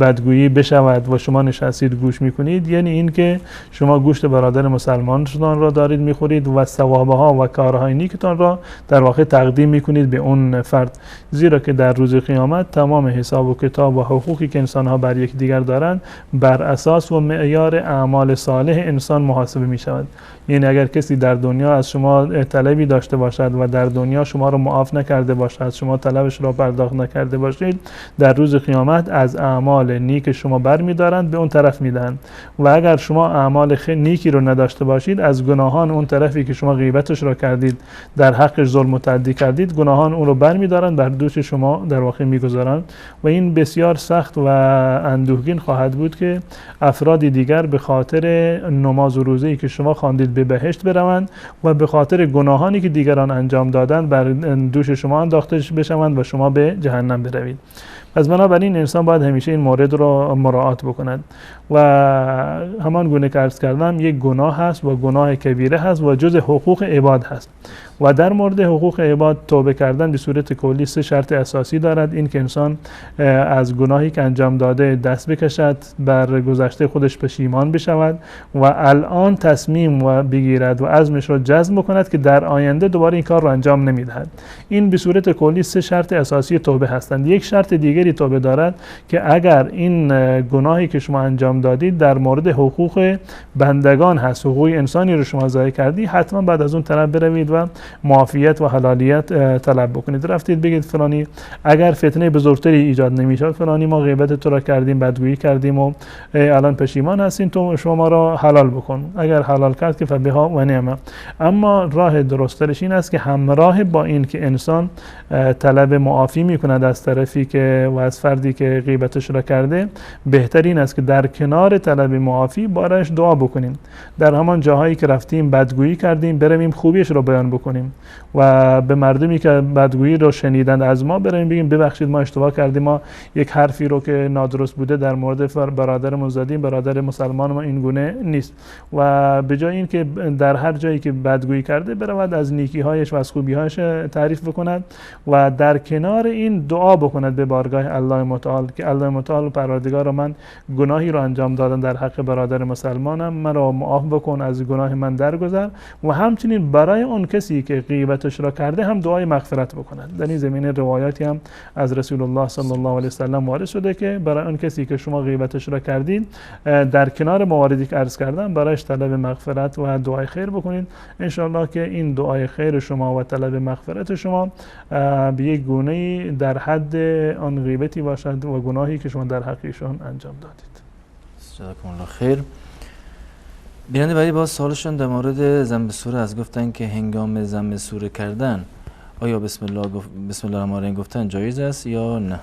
بدگویی بشود و شما نشستید گوش می کنید، یعنی این که شما گوشت برادر مسلمانتان را دارید می خورید و ثوابها و کارهای نیکتان را در واقع تقدیم می کنید به اون فرد، زیرا که در روز قیامت تمام حساب و کتاب و حقوقی که انسانها بر یکدیگر دارند بر اساس و معیار اعمال صالح انسان محاسبه می شود. یعنی اگر کسی در دنیا از شما طلبی داشته باشد و در دنیا شما را معاف نکرده باشد، شما طلبش را پرداخت نکرده باشید، در روز قیامت از اعمال نیک شما برمی‌دارند به اون طرف میدهند و اگر شما اعمال نیکی رو نداشته باشید، از گناهان اون طرفی که شما غیبتش را کردید، در حقش ظلم و تعدی کردید، گناهان اون رو برمی‌دارند بر دوش شما در واقع میگذارند و این بسیار سخت و اندوهگین خواهد بود که افراد دیگر به خاطر نماز و روزه‌ای که شما خواندید به بهشت بروند و به خاطر گناهانی که دیگران انجام دادند بر دوش شما انداخته بشوند و شما به جهنم بروید. پس بنابراین انسان باید همیشه این مورد را مراعات بکند و همان گونه که عرض کردم یک گناه هست و گناه کبیره هست و جز حقوق عباد هست و در مورد حقوق عباد توبه کردن به صورت کلی سه شرط اساسی دارد: این که انسان از گناهی که انجام داده دست بکشد، بر گذشته خودش پشیمان بشود و الان تصمیم و بگیرد و عزمش را جزم بکند که در آینده دوباره این کار را انجام نمیدهد. این به صورت کلی سه شرط اساسی توبه هستند. یک شرط دیگری توبه دارد که اگر این گناهی که شما انجام دادید در مورد حقوق بندگان هست، حقوق انسانی رو شما ضایع کردی، حتما بعد از اون طرف بروید و معافیت و حلالیت طلب بکنید. رفتید بگید فلانی، اگر فتنه بزرگتری ایجاد نمیشد، فلانی ما غیبت تو را کردیم، بدگویی کردیم و الان پشیمان هستیم، تو شما را حلال بکن. اگر حلال کرد که فبها و نعمه. اما راه درسترش این است که همراه با این که انسان طلب معافی میکند از طرفی که و از فردی که غیبتش را کرده، بهتر این است که در کنار طلب معافی بارش دعا بکنیم. در همان جاهایی که رفتیم بدگویی کردیم، برویم خوبیش را بیان بکنیم و به مردمی که بدگویی رو شنیدند از ما بریم بگیم ببخشید ما اشتباه کردیم، ما یک حرفی رو که نادرست بوده در مورد برادرمون زدیم، برادر مسلمان ما این گونه نیست. و به جای اینکه در هر جایی که بدگویی کرده برود از نیکی‌هایش و از خوبی‌هایش تعریف بکند و در کنار این دعا بکند به بارگاه الله متعال که الله متعال پروردگار من گناهی رو انجام دادم در حق برادر مسلمانم، مرا معاف بکن، از گناه من درگذر. و همچنین برای اون کسی که غیبتش را کرده هم دعای مغفرت بکند. در این زمینه روایاتی هم از رسول الله صلی الله علیه و سلم وارد شده که برای اون کسی که شما غیبتش را کردید در کنار مواردی که عرض کردم برایش طلب مغفرت و دعای خیر بکنید. ان شاء الله که این دعای خیر شما و طلب مغفرت شما به یک گونه‌ای در حد آن غیبتی باشد و گناهی که شما در حق ایشان انجام دادید. جزاکم الله خیر. بیننده بعدی باز سوالشون در مورد ضم سوره از گفتن که هنگام ضم سوره کردن آیا بسم الله الرحمن الرحیم گفتن جایز است یا نه؟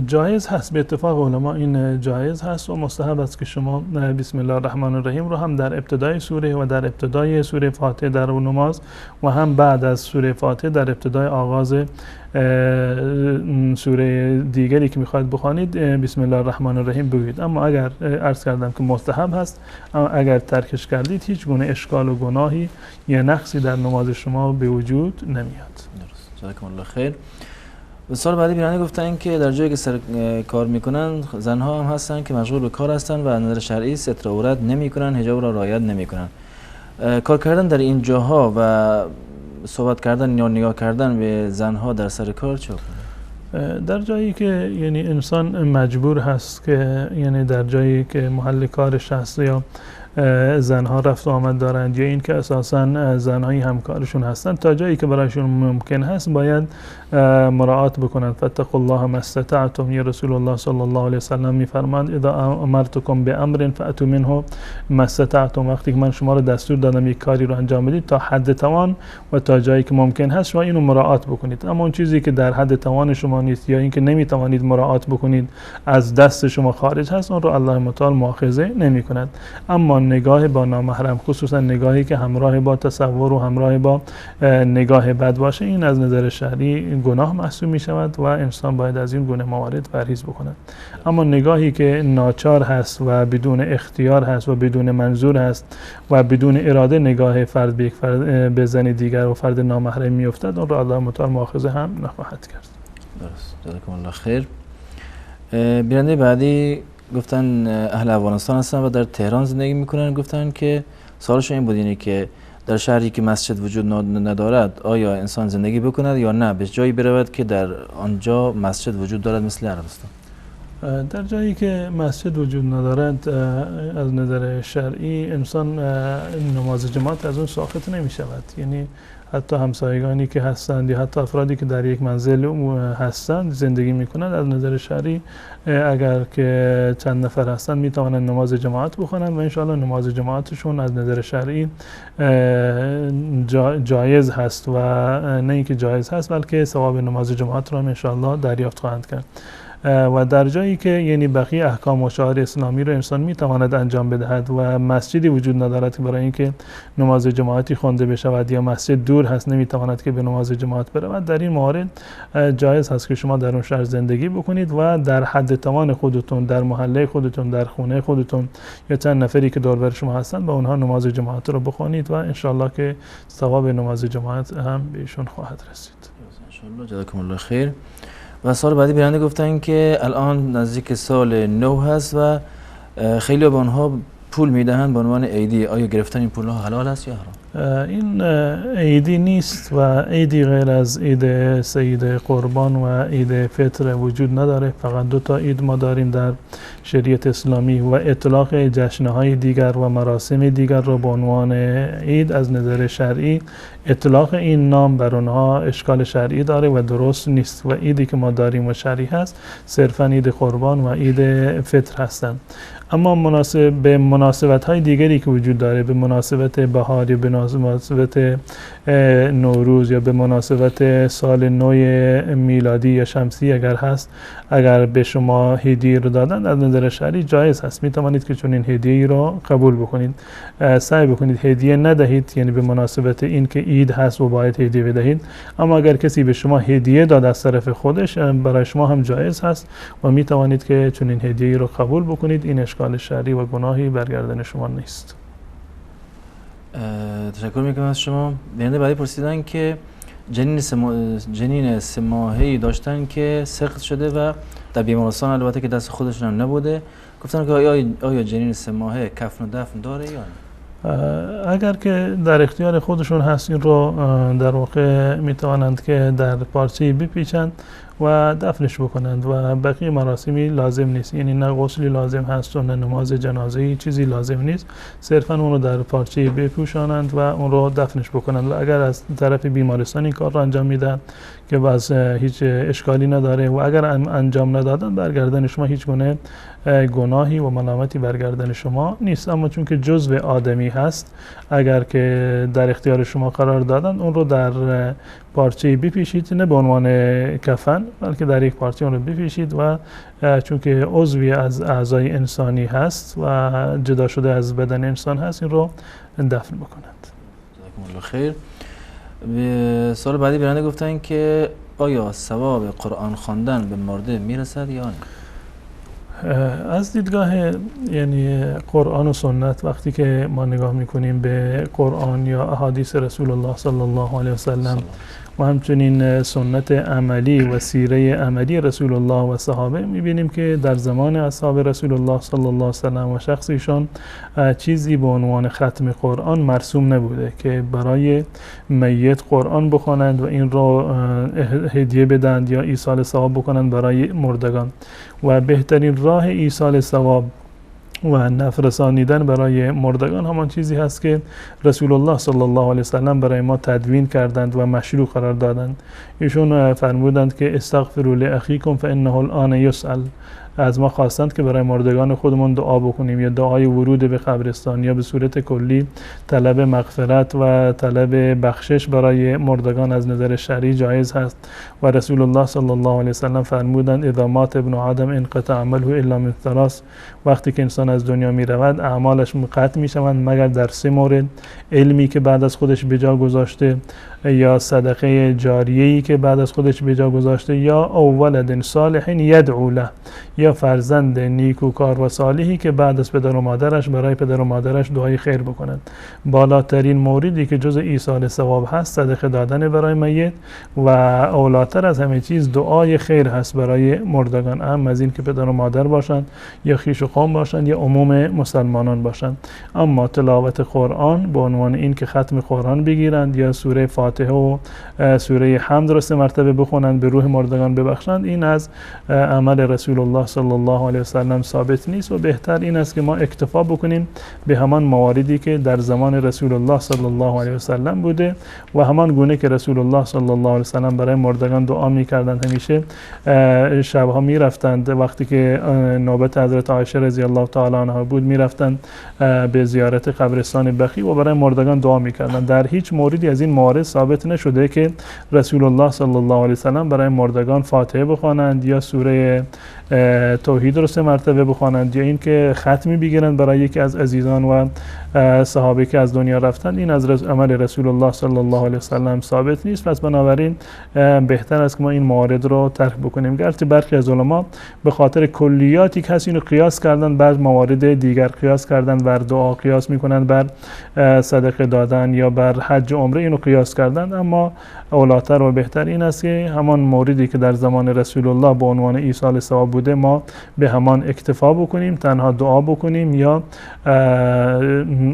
جایز هست، به اتفاق علما این جایز هست و مستحب است که شما بسم الله الرحمن الرحیم رو هم در ابتدای سوره و در ابتدای سوره فاتحه در نماز و هم بعد از سوره فاتحه در ابتدای آغاز سوره دیگری که میخواید بخوانید بسم الله الرحمن الرحیم بگویید. اما اگر عرض کردم که مستحب هست، اما اگر ترکش کردید هیچ گونه اشکال و گناهی یا نقصی در نماز شما به وجود نمیاد. درست، جزاکم الله خیر. سال بعدی بیننده گفتن که در جایی که سر کار میکنن زنها هم هستن که مشغول به کار هستن و از نظر شرعی ستر عورت نمیکنن، حجاب را رعایت نمیکنن. کار کردن در این جاها و صحبت کردن یا نگاه کردن به زنها در سر کار چه؟ در جایی که یعنی انسان مجبور هست که یعنی در جایی که محل کارش هست یا زنها رفت و آمد دارند یا اینکه اساسا زنهایی همکارشون هستند، تا جایی که برایشون ممکن هست باید مراعات بکنند. فاتقوا الله ما استطعتم. یا رسول الله صلی الله علیه وسلم میفرمایند اذا امرتکم بامر فاتوا منه ما استطعتم. وقتی که من شما رو دستور دادم یک کاری رو انجام بدید، تا حد توان و تا جایی که ممکن هست شما اینو مراعات بکنید. اما اون چیزی که در حد توان شما نیست یا اینکه نمیتوانید مراعات بکنید، از دست شما خارج هست، اون رو الله متعال مؤاخذه نمیکند. اما نگاه با نامحرم، خصوصا نگاهی که همراه با تصور و همراه با نگاه بد باشه، این از نظر شرعی گناه محسوب می شود و انسان باید از این گونه موارد پرهیز بکند. اما نگاهی که ناچار هست و بدون اختیار هست و بدون منظور هست و بدون اراده نگاه فرد به یک فرد، به زن دیگر و فرد نامحرم می افتد، اون را الله متعال مؤاخذه هم نخواهد کرد. درست، جزاکم الله خیر. بیننده بعدی گفتن اهل افغانستان هستن و در تهران زندگی میکنن. گفتن که سوالشون این بود، اینه که در شهری که مسجد وجود ندارد آیا انسان زندگی بکند یا نه به جایی برود که در آنجا مسجد وجود دارد مثل عربستان؟ در جایی که مسجد وجود ندارد از نظر شرعی انسان نماز جماعت از اون ساقط نمی شود. یعنی حتی همسایگانی که هستند یا حتی افرادی که در یک منزل هستند زندگی میکنند، از نظر شرعی اگر که چند نفر هستند میتوانند نماز جماعت بخوانند و انشاءالله نماز جماعتشون از نظر شرعی جایز هست و نه اینکه جایز هست بلکه ثواب نماز جماعت را هم انشاءالله دریافت خواهند کرد. و در جایی که یعنی بقیه احکام و شعائر اسلامی رو انسان میتواند انجام بدهد و مسجدی وجود ندارد که برای اینکه نماز جماعتی خوانده بشود یا مسجد دور هست نمیتواند که به نماز جماعت برود، در این موارد جایز هست که شما در اون شهر زندگی بکنید و در حد توان خودتون، در محله خودتون، در خونه خودتون یا چند نفری که دور بر شما هستند با اونها نماز جماعت رو بخوانید و انشاءالله که ثواب نماز جماعت هم بهشون خواهد رسید. انشاءالله، جزاکم الله خیر. و سال بعدی بیننده گفتن که الان نزدیک سال نو هست و خیلی به آنها پول میدهند به عنوان عیدی، آیا گرفتن این پول ها حلال است یا حرام؟ این عیدی نیست و عیدی غیر از عید سید قربان و عید فطر وجود نداره. فقط دو تا عید ما داریم در شریعت اسلامی و اطلاق جشنهای دیگر و مراسم دیگر را به عنوان عید از نظر شرعی اطلاق این نام بر اونها اشکال شرعی داره و درست نیست. و عیدی که ما داریم و شرعی هست صرفا عید قربان و عید فطر هستند. اما مناسب به مناسبت های دیگری که وجود داره، به مناسبت بهار یا به مناسبت نوروز یا به مناسبت سال نو میلادی یا شمسی اگر هست، اگر به شما هدیه رو دادن از نظر شرعی جایز هست، می توانید که چنین هدیه‌ای رو قبول بکنید. سعی بکنید هدیه ندهید، یعنی به مناسبت این که عید هست و باید هدیه بدهید. اما اگر کسی به شما هدیه داد از طرف خودش، برای شما هم جایز هست و می توانید که چنین هدیه‌ای رو قبول بکنید. این اشکال شرعی و گناهی بر گردن شما نیست. تشکر میکنم از شما. بیننده بعدی پرسیدن که جنین سه ماهه‌ای داشتن که سقط شده و در بیمارستان، البته که دست خودشون هم نبوده، گفتن که آیا جنین سه ماهه کفن و دفن داره یا نه؟ اگر که در اختیار خودشون هست این رو در واقع میتوانند که در پارچه‌ای بپیچند و دفنش بکنند و بقیه مراسمی لازم نیست. یعنی نه غسلی لازم هست و نه نماز جنازه‌ای، چیزی لازم نیست، صرفا اون رو در پارچه‌ای بپوشانند و اون رو دفنش بکنند. و اگر از طرف بیمارستان این کار رو انجام میدن که باز هیچ اشکالی نداره و اگر انجام ندادن برگردن شما هیچ گونه گناهی و ملامتی برگردن شما نیست. اما چون که جزء آدمی هست، اگر که در اختیار شما قرار دادن اون رو در پارچه‌ای بپیچید، نه به عنوان کفن بلکه در یک پارچه اون رو بپیچید و چون که عضوی از اعضای انسانی هست و جدا شده از بدن انسان هست، این رو دفن بکنند. جزاکم الله خیر. سوال بعدی بیننده گفتن که آیا ثواب قرآن خواندن به مرده میرسد یا نه؟ از دیدگاه یعنی قرآن و سنت وقتی که ما نگاه میکنیم به قرآن یا احادیث رسول الله صلی الله علیه وسلم و همچنین سنت عملی و سیره عملی رسول الله و صحابه، میبینیم که در زمان اصحاب رسول الله صلی الله علیه وسلم و شخصیشان چیزی به عنوان ختم قرآن مرسوم نبوده که برای میت قرآن بخوانند و این را هدیه بدند یا ایصال ثواب بکنند برای مردگان. و بهترین راه ایصال ثواب و نفع رسانیدن برای مردگان همان چیزی هست که رسول الله صلی الله علیه وسلم برای ما تدوین کردند و مشروع قرار دادند. ایشون فرمودند که استغفروا لاخیکم فانه الان یسأل. از ما خواستند که برای مردگان خودمون دعا بکنیم، یا دعای ورود به قبرستان، یا به صورت کلی طلب مغفرت و طلب بخشش برای مردگان از نظر شرعی جایز هست. و رسول الله صلی الله علیه وسلم فرمودند اذا مات ابن آدم انقطع عمله الا من ثلاث. وقتی که انسان از دنیا می رود اعمالش قطع می شوند مگر در سه مورد: علمی که بعد از خودش به جا گذاشته، یا صدقه جاریه‌ای که بعد از خودش به جا گذاشته، یا او ولد صالح یدعو له، یا فرزند نیکوکار و صالحی که بعد از پدر و مادرش برای پدر و مادرش دعای خیر بکنند. بالاترین موردی که جز ایصال ثواب هست صدقه دادن برای میت، و اولاتر از همه چیز دعای خیر هست برای مردگان، اهم از این که پدر و مادر باشند یا خویش و قوم باشند یا عموم مسلمانان باشند. اما تلاوت قرآن به عنوان این که ختم قرآن بگیرند یا سوره فاتحه و سوره حمد را سه مرتبه بخونند، به روح مردگان ببخشند، این از عمل رسول الله صلی الله علیه وسلم ثابت نیست و بهتر این است که ما اکتفا بکنیم به همان مواردی که در زمان رسول الله صلی الله علیه وسلم بوده و همان گونه که رسول الله صلی الله علیه وسلم برای مردگان دعا می‌کردند. همیشه شبها می‌رفتند، وقتی که نوبت حضرت عایشه رضی الله تعالی عنها بود می‌رفتند به زیارت قبرستان بقیع و برای مردگان دعا می‌کردند. در هیچ موردی از این موارد ثابت نشده که رسول الله صلی الله علیه وسلم برای مردگان فاتحه بخوانند یا سوره توحید رو سه مرتبه بخوانند یا اینکه ختمی بگیرند برای یکی از عزیزان و صحابه که از دنیا رفتند. این از عمل رسول الله صلی الله علیه وسلم ثابت نیست. پس بنابراین بهتر است که ما این موارد رو ترک بکنیم. گرچه برخی از علما به خاطر کلیاتی که هست اینو قیاس کردن بر موارد دیگر، قیاس کردن بر دعا، قیاس میکنن بر صدقه دادن یا بر حج و عمره، اینو قیاس کردن. اما اولاتر و بهتر این است که همان موردی که در زمان رسول الله به عنوان ایصال ثواب بوده ما به همان اکتفا بکنیم، تنها دعا بکنیم یا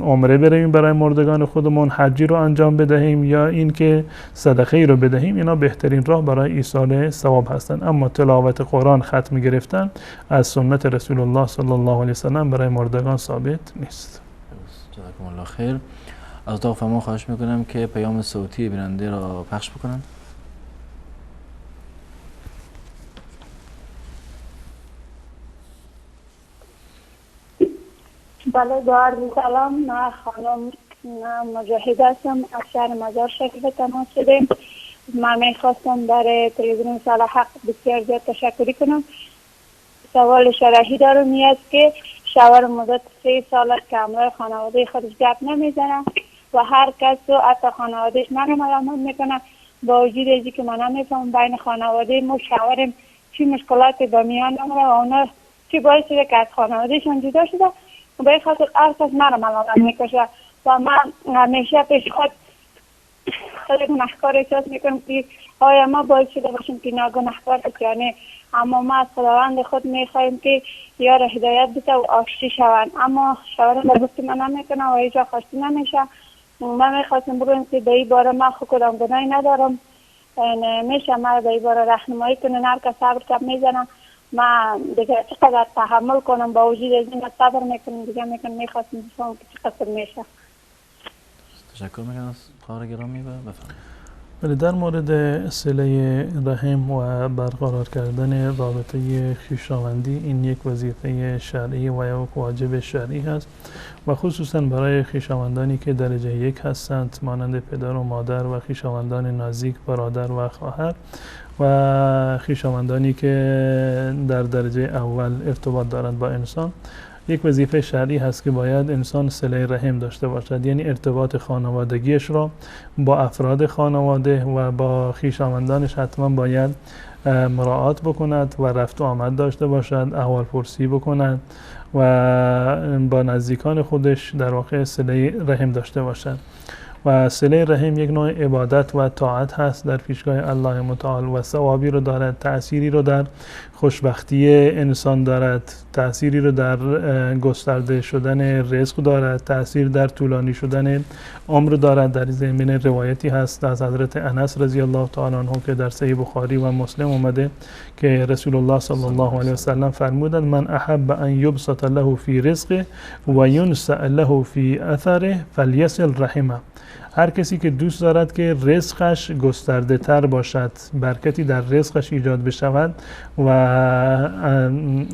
عمره برویم برای مردگان خودمون، حجی رو انجام بدهیم یا اینکه صدقه ای رو بدهیم. اینا بهترین راه برای ایصال ثواب هستند. اما تلاوت قرآن، ختم گرفتن از سنت رسول الله صلی الله علیه وسلم برای مردگان ثابت نیست. جزاکم الله خیر. از اتاق فرمان خواهش میکنم که پیام صوتی بیننده را پخش بکنن. بله، با عرض سلام، من خانم مجاهد هستم، از شهر مزار شریف تماس شدیم. من میخواستم برای تلویزیون سال حق بسیار زیاد تشکری کنم. سوال شرحی دارم این است که شوهر مدت 3 سال است که همراه خانواده خودش گپ نمیزنه و هر کس و حتی خانوادهش منو ملامت میکنه، با وجود از که من نمیفهمم بین خانواده ما شوهرم چی مشکلاتی به میان آمده و اونا چی باعث شده که از خانوادهشون جدا شده. به این خاطر هر کس مرا ملامت میکشه و من همیشه پیش خود خیلی گناهکار احساس میکنم که آیا ما باید شده باشیم که اینا گناهکار است یا نه. اما ما از خداوند خود میخواهیم که یار هدایت بده و آشتی شوند، اما شوهرم به گفت من نمیکنه و هیچ وقت آشتی نمیشه. من میخواستم بگویم که به این باره من خود کدام گناهی ندارم، میشه مرا به این باره راهنمایی کنه. هر کس صبر کم میزنه، من دیگه چقدر تحمل کنم، با وجود از این صبر میکنم دیگه میکنم. میخواستم بفهمم که چقدر میشه. تشکر میکنم از خواهر گرامی و بفرمایید. بله، در مورد صله رحم و برقرار کردن رابطه خویشاوندی، این یک وظیفه شرعی و یک واجب شرعی هست و خصوصا برای خویشاوندانی که درجه یک هستند، مانند پدر و مادر و خویشاوندان نزدیک، برادر و خواهر و خویشاوندانی که در درجه اول ارتباط دارند با انسان. یک وظیفه شرعی هست که باید انسان صله رحم داشته باشد، یعنی ارتباط خانوادگیش را با افراد خانواده و با خویشاوندانش حتما باید مراعات بکند و رفت و آمد داشته باشد، احوال پرسی بکند و با نزدیکان خودش در واقع صله رحم داشته باشد. و و صله رحم یک نوع عبادت و طاعت هست در پیشگاه الله متعال و ثوابی رو دارد، تأثیری رو در خوشبختی انسان دارد، تأثیری رو در گسترده شدن رزق دارد، تأثیر در طولانی شدن عمر دارد. در زمینه روایتی هست از حضرت انس رضی الله تعالی عنه که در صحیح بخاری و مسلم اومده که رسول الله صلی الله علیه و سلم فرمودند من احب ان یبسط له فی رزقه و ینسأ له فی اثره فلیصل رحمه. هر کسی که دوست دارد که رزقش گسترده تر باشد، برکتی در رزقش ایجاد بشود و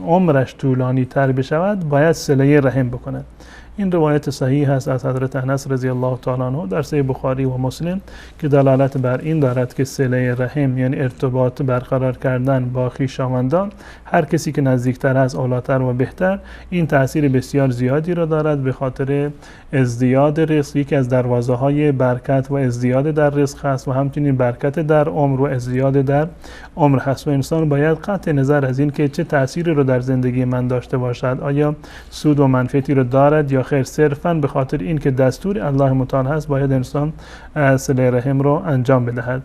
عمرش طولانی تر بشود، باید صله رحم بکند. این روایت صحیح هست از حضرت انس رضی الله تعالی عنه در صحیح بخاری و مسلم که دلالت بر این دارد که صله رحم یعنی ارتباط برقرار کردن با خویشاوندان، هر کسی که نزدیکتر است اولاتر و بهتر، این تاثیر بسیار زیادی را دارد به خاطر ازدیاد رزق. یکی از دروازه های برکت و ازدیاد در رزق هست و همچنین برکت در عمر و ازدیاد در عمر هست و انسان باید قطع نظر از این که چه تأثیری رو در زندگی من داشته باشد، آیا سود و منفعتی رو دارد یا خیر، صرفاً به خاطر این که دستور الله متعال هست باید انسان صله رحم رو انجام بدهد.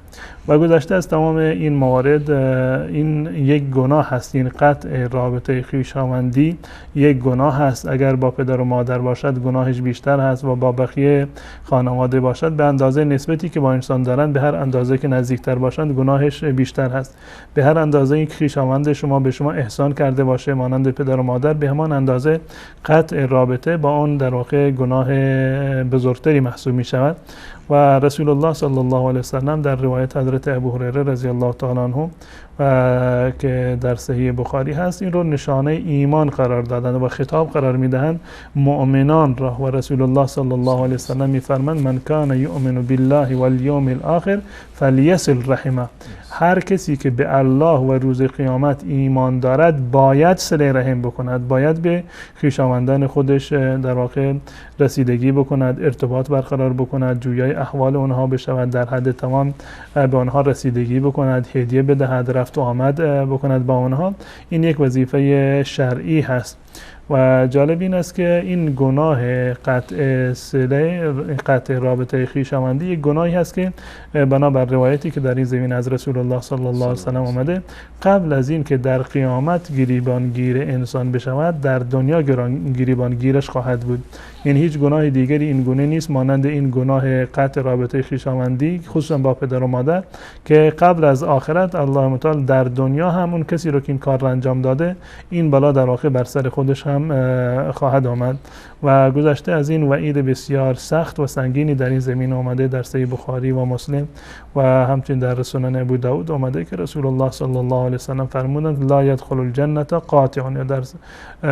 و گذشته از تمام این موارد، این یک گناه هست، این قطع رابطه خویشاوندی یک گناه هست. اگر با پدر و مادر باشد گناهش بیشتر هست و با بقیه خانواده باشد به اندازه نسبتی که با انسان دارند، به هر اندازه که نزدیکتر باشند گناهش بیشتر هست. به هر اندازه یک خویشاوند شما به شما احسان کرده باشه مانند پدر و مادر، به همان اندازه قطع رابطه با آن در واقع گناه بزرگتری محسوب می شود. و رسول الله صلی الله علیه وسلم در روایت حضرت ابو هریره رضی الله تعالی عنه و که در صحیح بخاری هست، این رو نشانه ایمان قرار دادند و خطاب قرار میدهند مؤمنان را. و رسول الله صلی الله علیه وسلم میفرمایند من کان یؤمن بالله والیوم الاخر فلیصل رحمه. هر کسی که به الله و روز قیامت ایمان دارد باید صله رحم بکند، باید به خویشاوندان خودش در واقع رسیدگی بکند، ارتباط برقرار بکند، جویای احوال اونها بشود، در حد تمام به آنها رسیدگی بکند، هدیه بدهد، رفت و آمد بکند با آنها. این یک وظیفه شرعی هست. و جالب این است که این گناه قطع صله، قطع رابطه خویشاوندی، یک گناهی هست که بنابر روایتی که در این زمین از رسول الله صلی الله علیه و سلم آمده، قبل از این که در قیامت گریبانگیر انسان بشود در دنیا گریبانگیرش خواهد بود. یعنی هیچ گناه دیگری این گونه نیست مانند این گناه قطع رابطه خویشاوندی، خصوصا با پدر و مادر، که قبل از آخرت الله متعال در دنیا هم اون کسی رو که این کار را انجام داده این بلا در واقع بر سر خودش هم خواهد آمد. و گذشته از این وعید بسیار سخت و سنگینی در این زمین آمده در صحیح بخاری و مسلم و همچنین در سنن ابو داود آمده که رسول الله صلی الله علیه و سلم فرمودند لا یدخل الجنة قاطع، یا در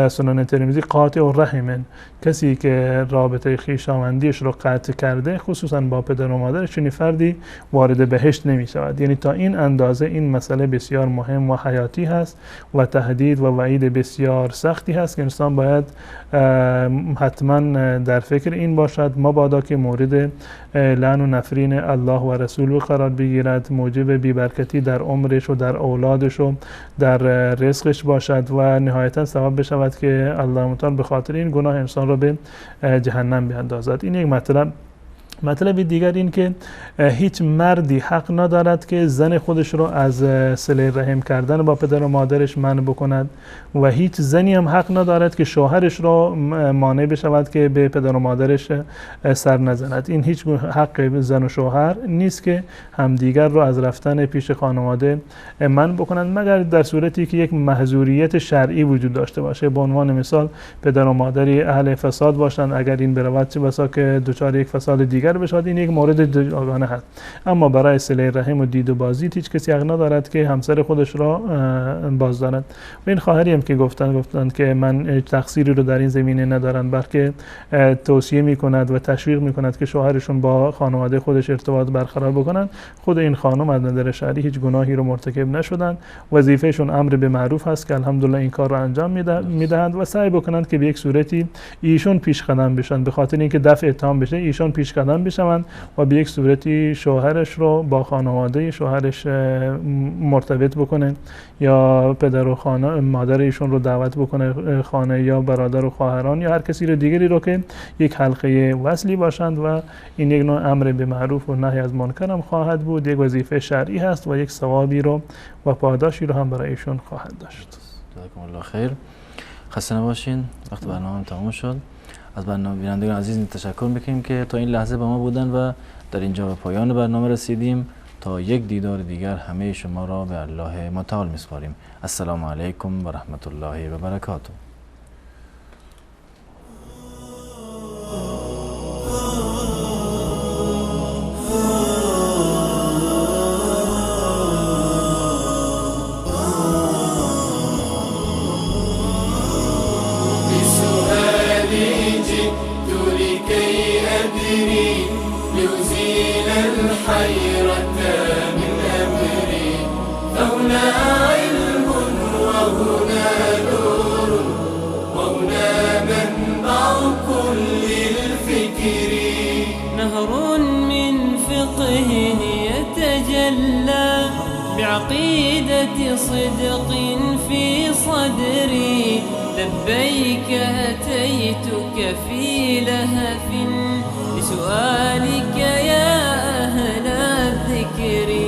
سنن ترمذی قاطع رحم، کسی که رابطه خویشاوندیش رو قطع کرده خصوصا با پدر و مادرش، چنین فردی وارد بهشت نمی شود. یعنی تا این اندازه این مسئله بسیار مهم و حیاتی هست و تهدید و وعید بسیار سختی هست که انسان باید حتما در فکر این باشد مبادا که مورد لعن و نفرین الله و رسول قرار بگیرد، موجب بی‌برکتی در عمرش و در اولادش و در رزقش باشد و نهایتا سبب بشود که الله متعال به خاطر این گناه انسان را به جهنم بیاندازد. این یک مطلب. مطلب دیگر این که هیچ مردی حق ندارد که زن خودش رو از صله رحم کردن با پدر و مادرش منع بکند و هیچ زنی هم حق ندارد که شوهرش رو مانع بشود که به پدر و مادرش سر نزند. این هیچ حق زن و شوهر نیست که همدیگر رو از رفتن پیش خانواده منع بکنند، مگر در صورتی که یک محظوریت شرعی وجود داشته باشه. به عنوان مثال پدر و مادری اهل فساد باشند، اگر این برود چه بسا که دچار یک فساد دیگر بشود، این یک مورد جداگانه هست. اما برای صله رحم و دید و بازدید هیچ کسی حق ندارد که همسر خودش را باز دارد. و این خواهری هم که گفتند که من تقصیری رو در این زمینه ندارم، بلکه توصیه میکند و تشویق میکند که شوهرشون با خانواده خودش ارتباط برقرار بکنند. خود این خانم از نظر شرعی هیچ گناهی رو مرتکب نشدند، وظیفهشون امر به معروف هست که الحمدلله این کار رو انجام میدهند و سعی بکنند که به یک صورتی ایشون پیش قدم بشن، به خاطر اینکه دفع اتهام بشه ایشون پیش قدم جمع بشوند و به یک صورتی شوهرش رو با خانواده شوهرش مرتبط بکنه، یا پدر و خانه مادر ایشون رو دعوت بکنه خانه، یا برادر و خواهران یا هر کسی رو دیگری رو که یک حلقه وصلی باشند و این یک نوع امر به معروف و نهی از منکر هم خواهد بود، یک وظیفه شرعی هست و یک ثوابی رو و پاداشی رو هم برای ایشون خواهد داشت. جزاکم الله خیر. خسته نباشین، وقت برنامه تمام شد. از برنامه بینندگان عزیز تشکر میکنیم که تا این لحظه با ما بودن و در اینجا به پایان برنامه رسیدیم. تا یک دیدار دیگر همه شما را به الله متعال میسپاریم. السلام علیکم و رحمت الله و برکاته. الحيرة من أمري، فهنا علم وهنا نور وهنا منبع كل الفكر. نهر من فقه يتجلى بعقيدة صدق في صدري، لبيك أتيتك في لهف لسؤالك يا أهل الذكر.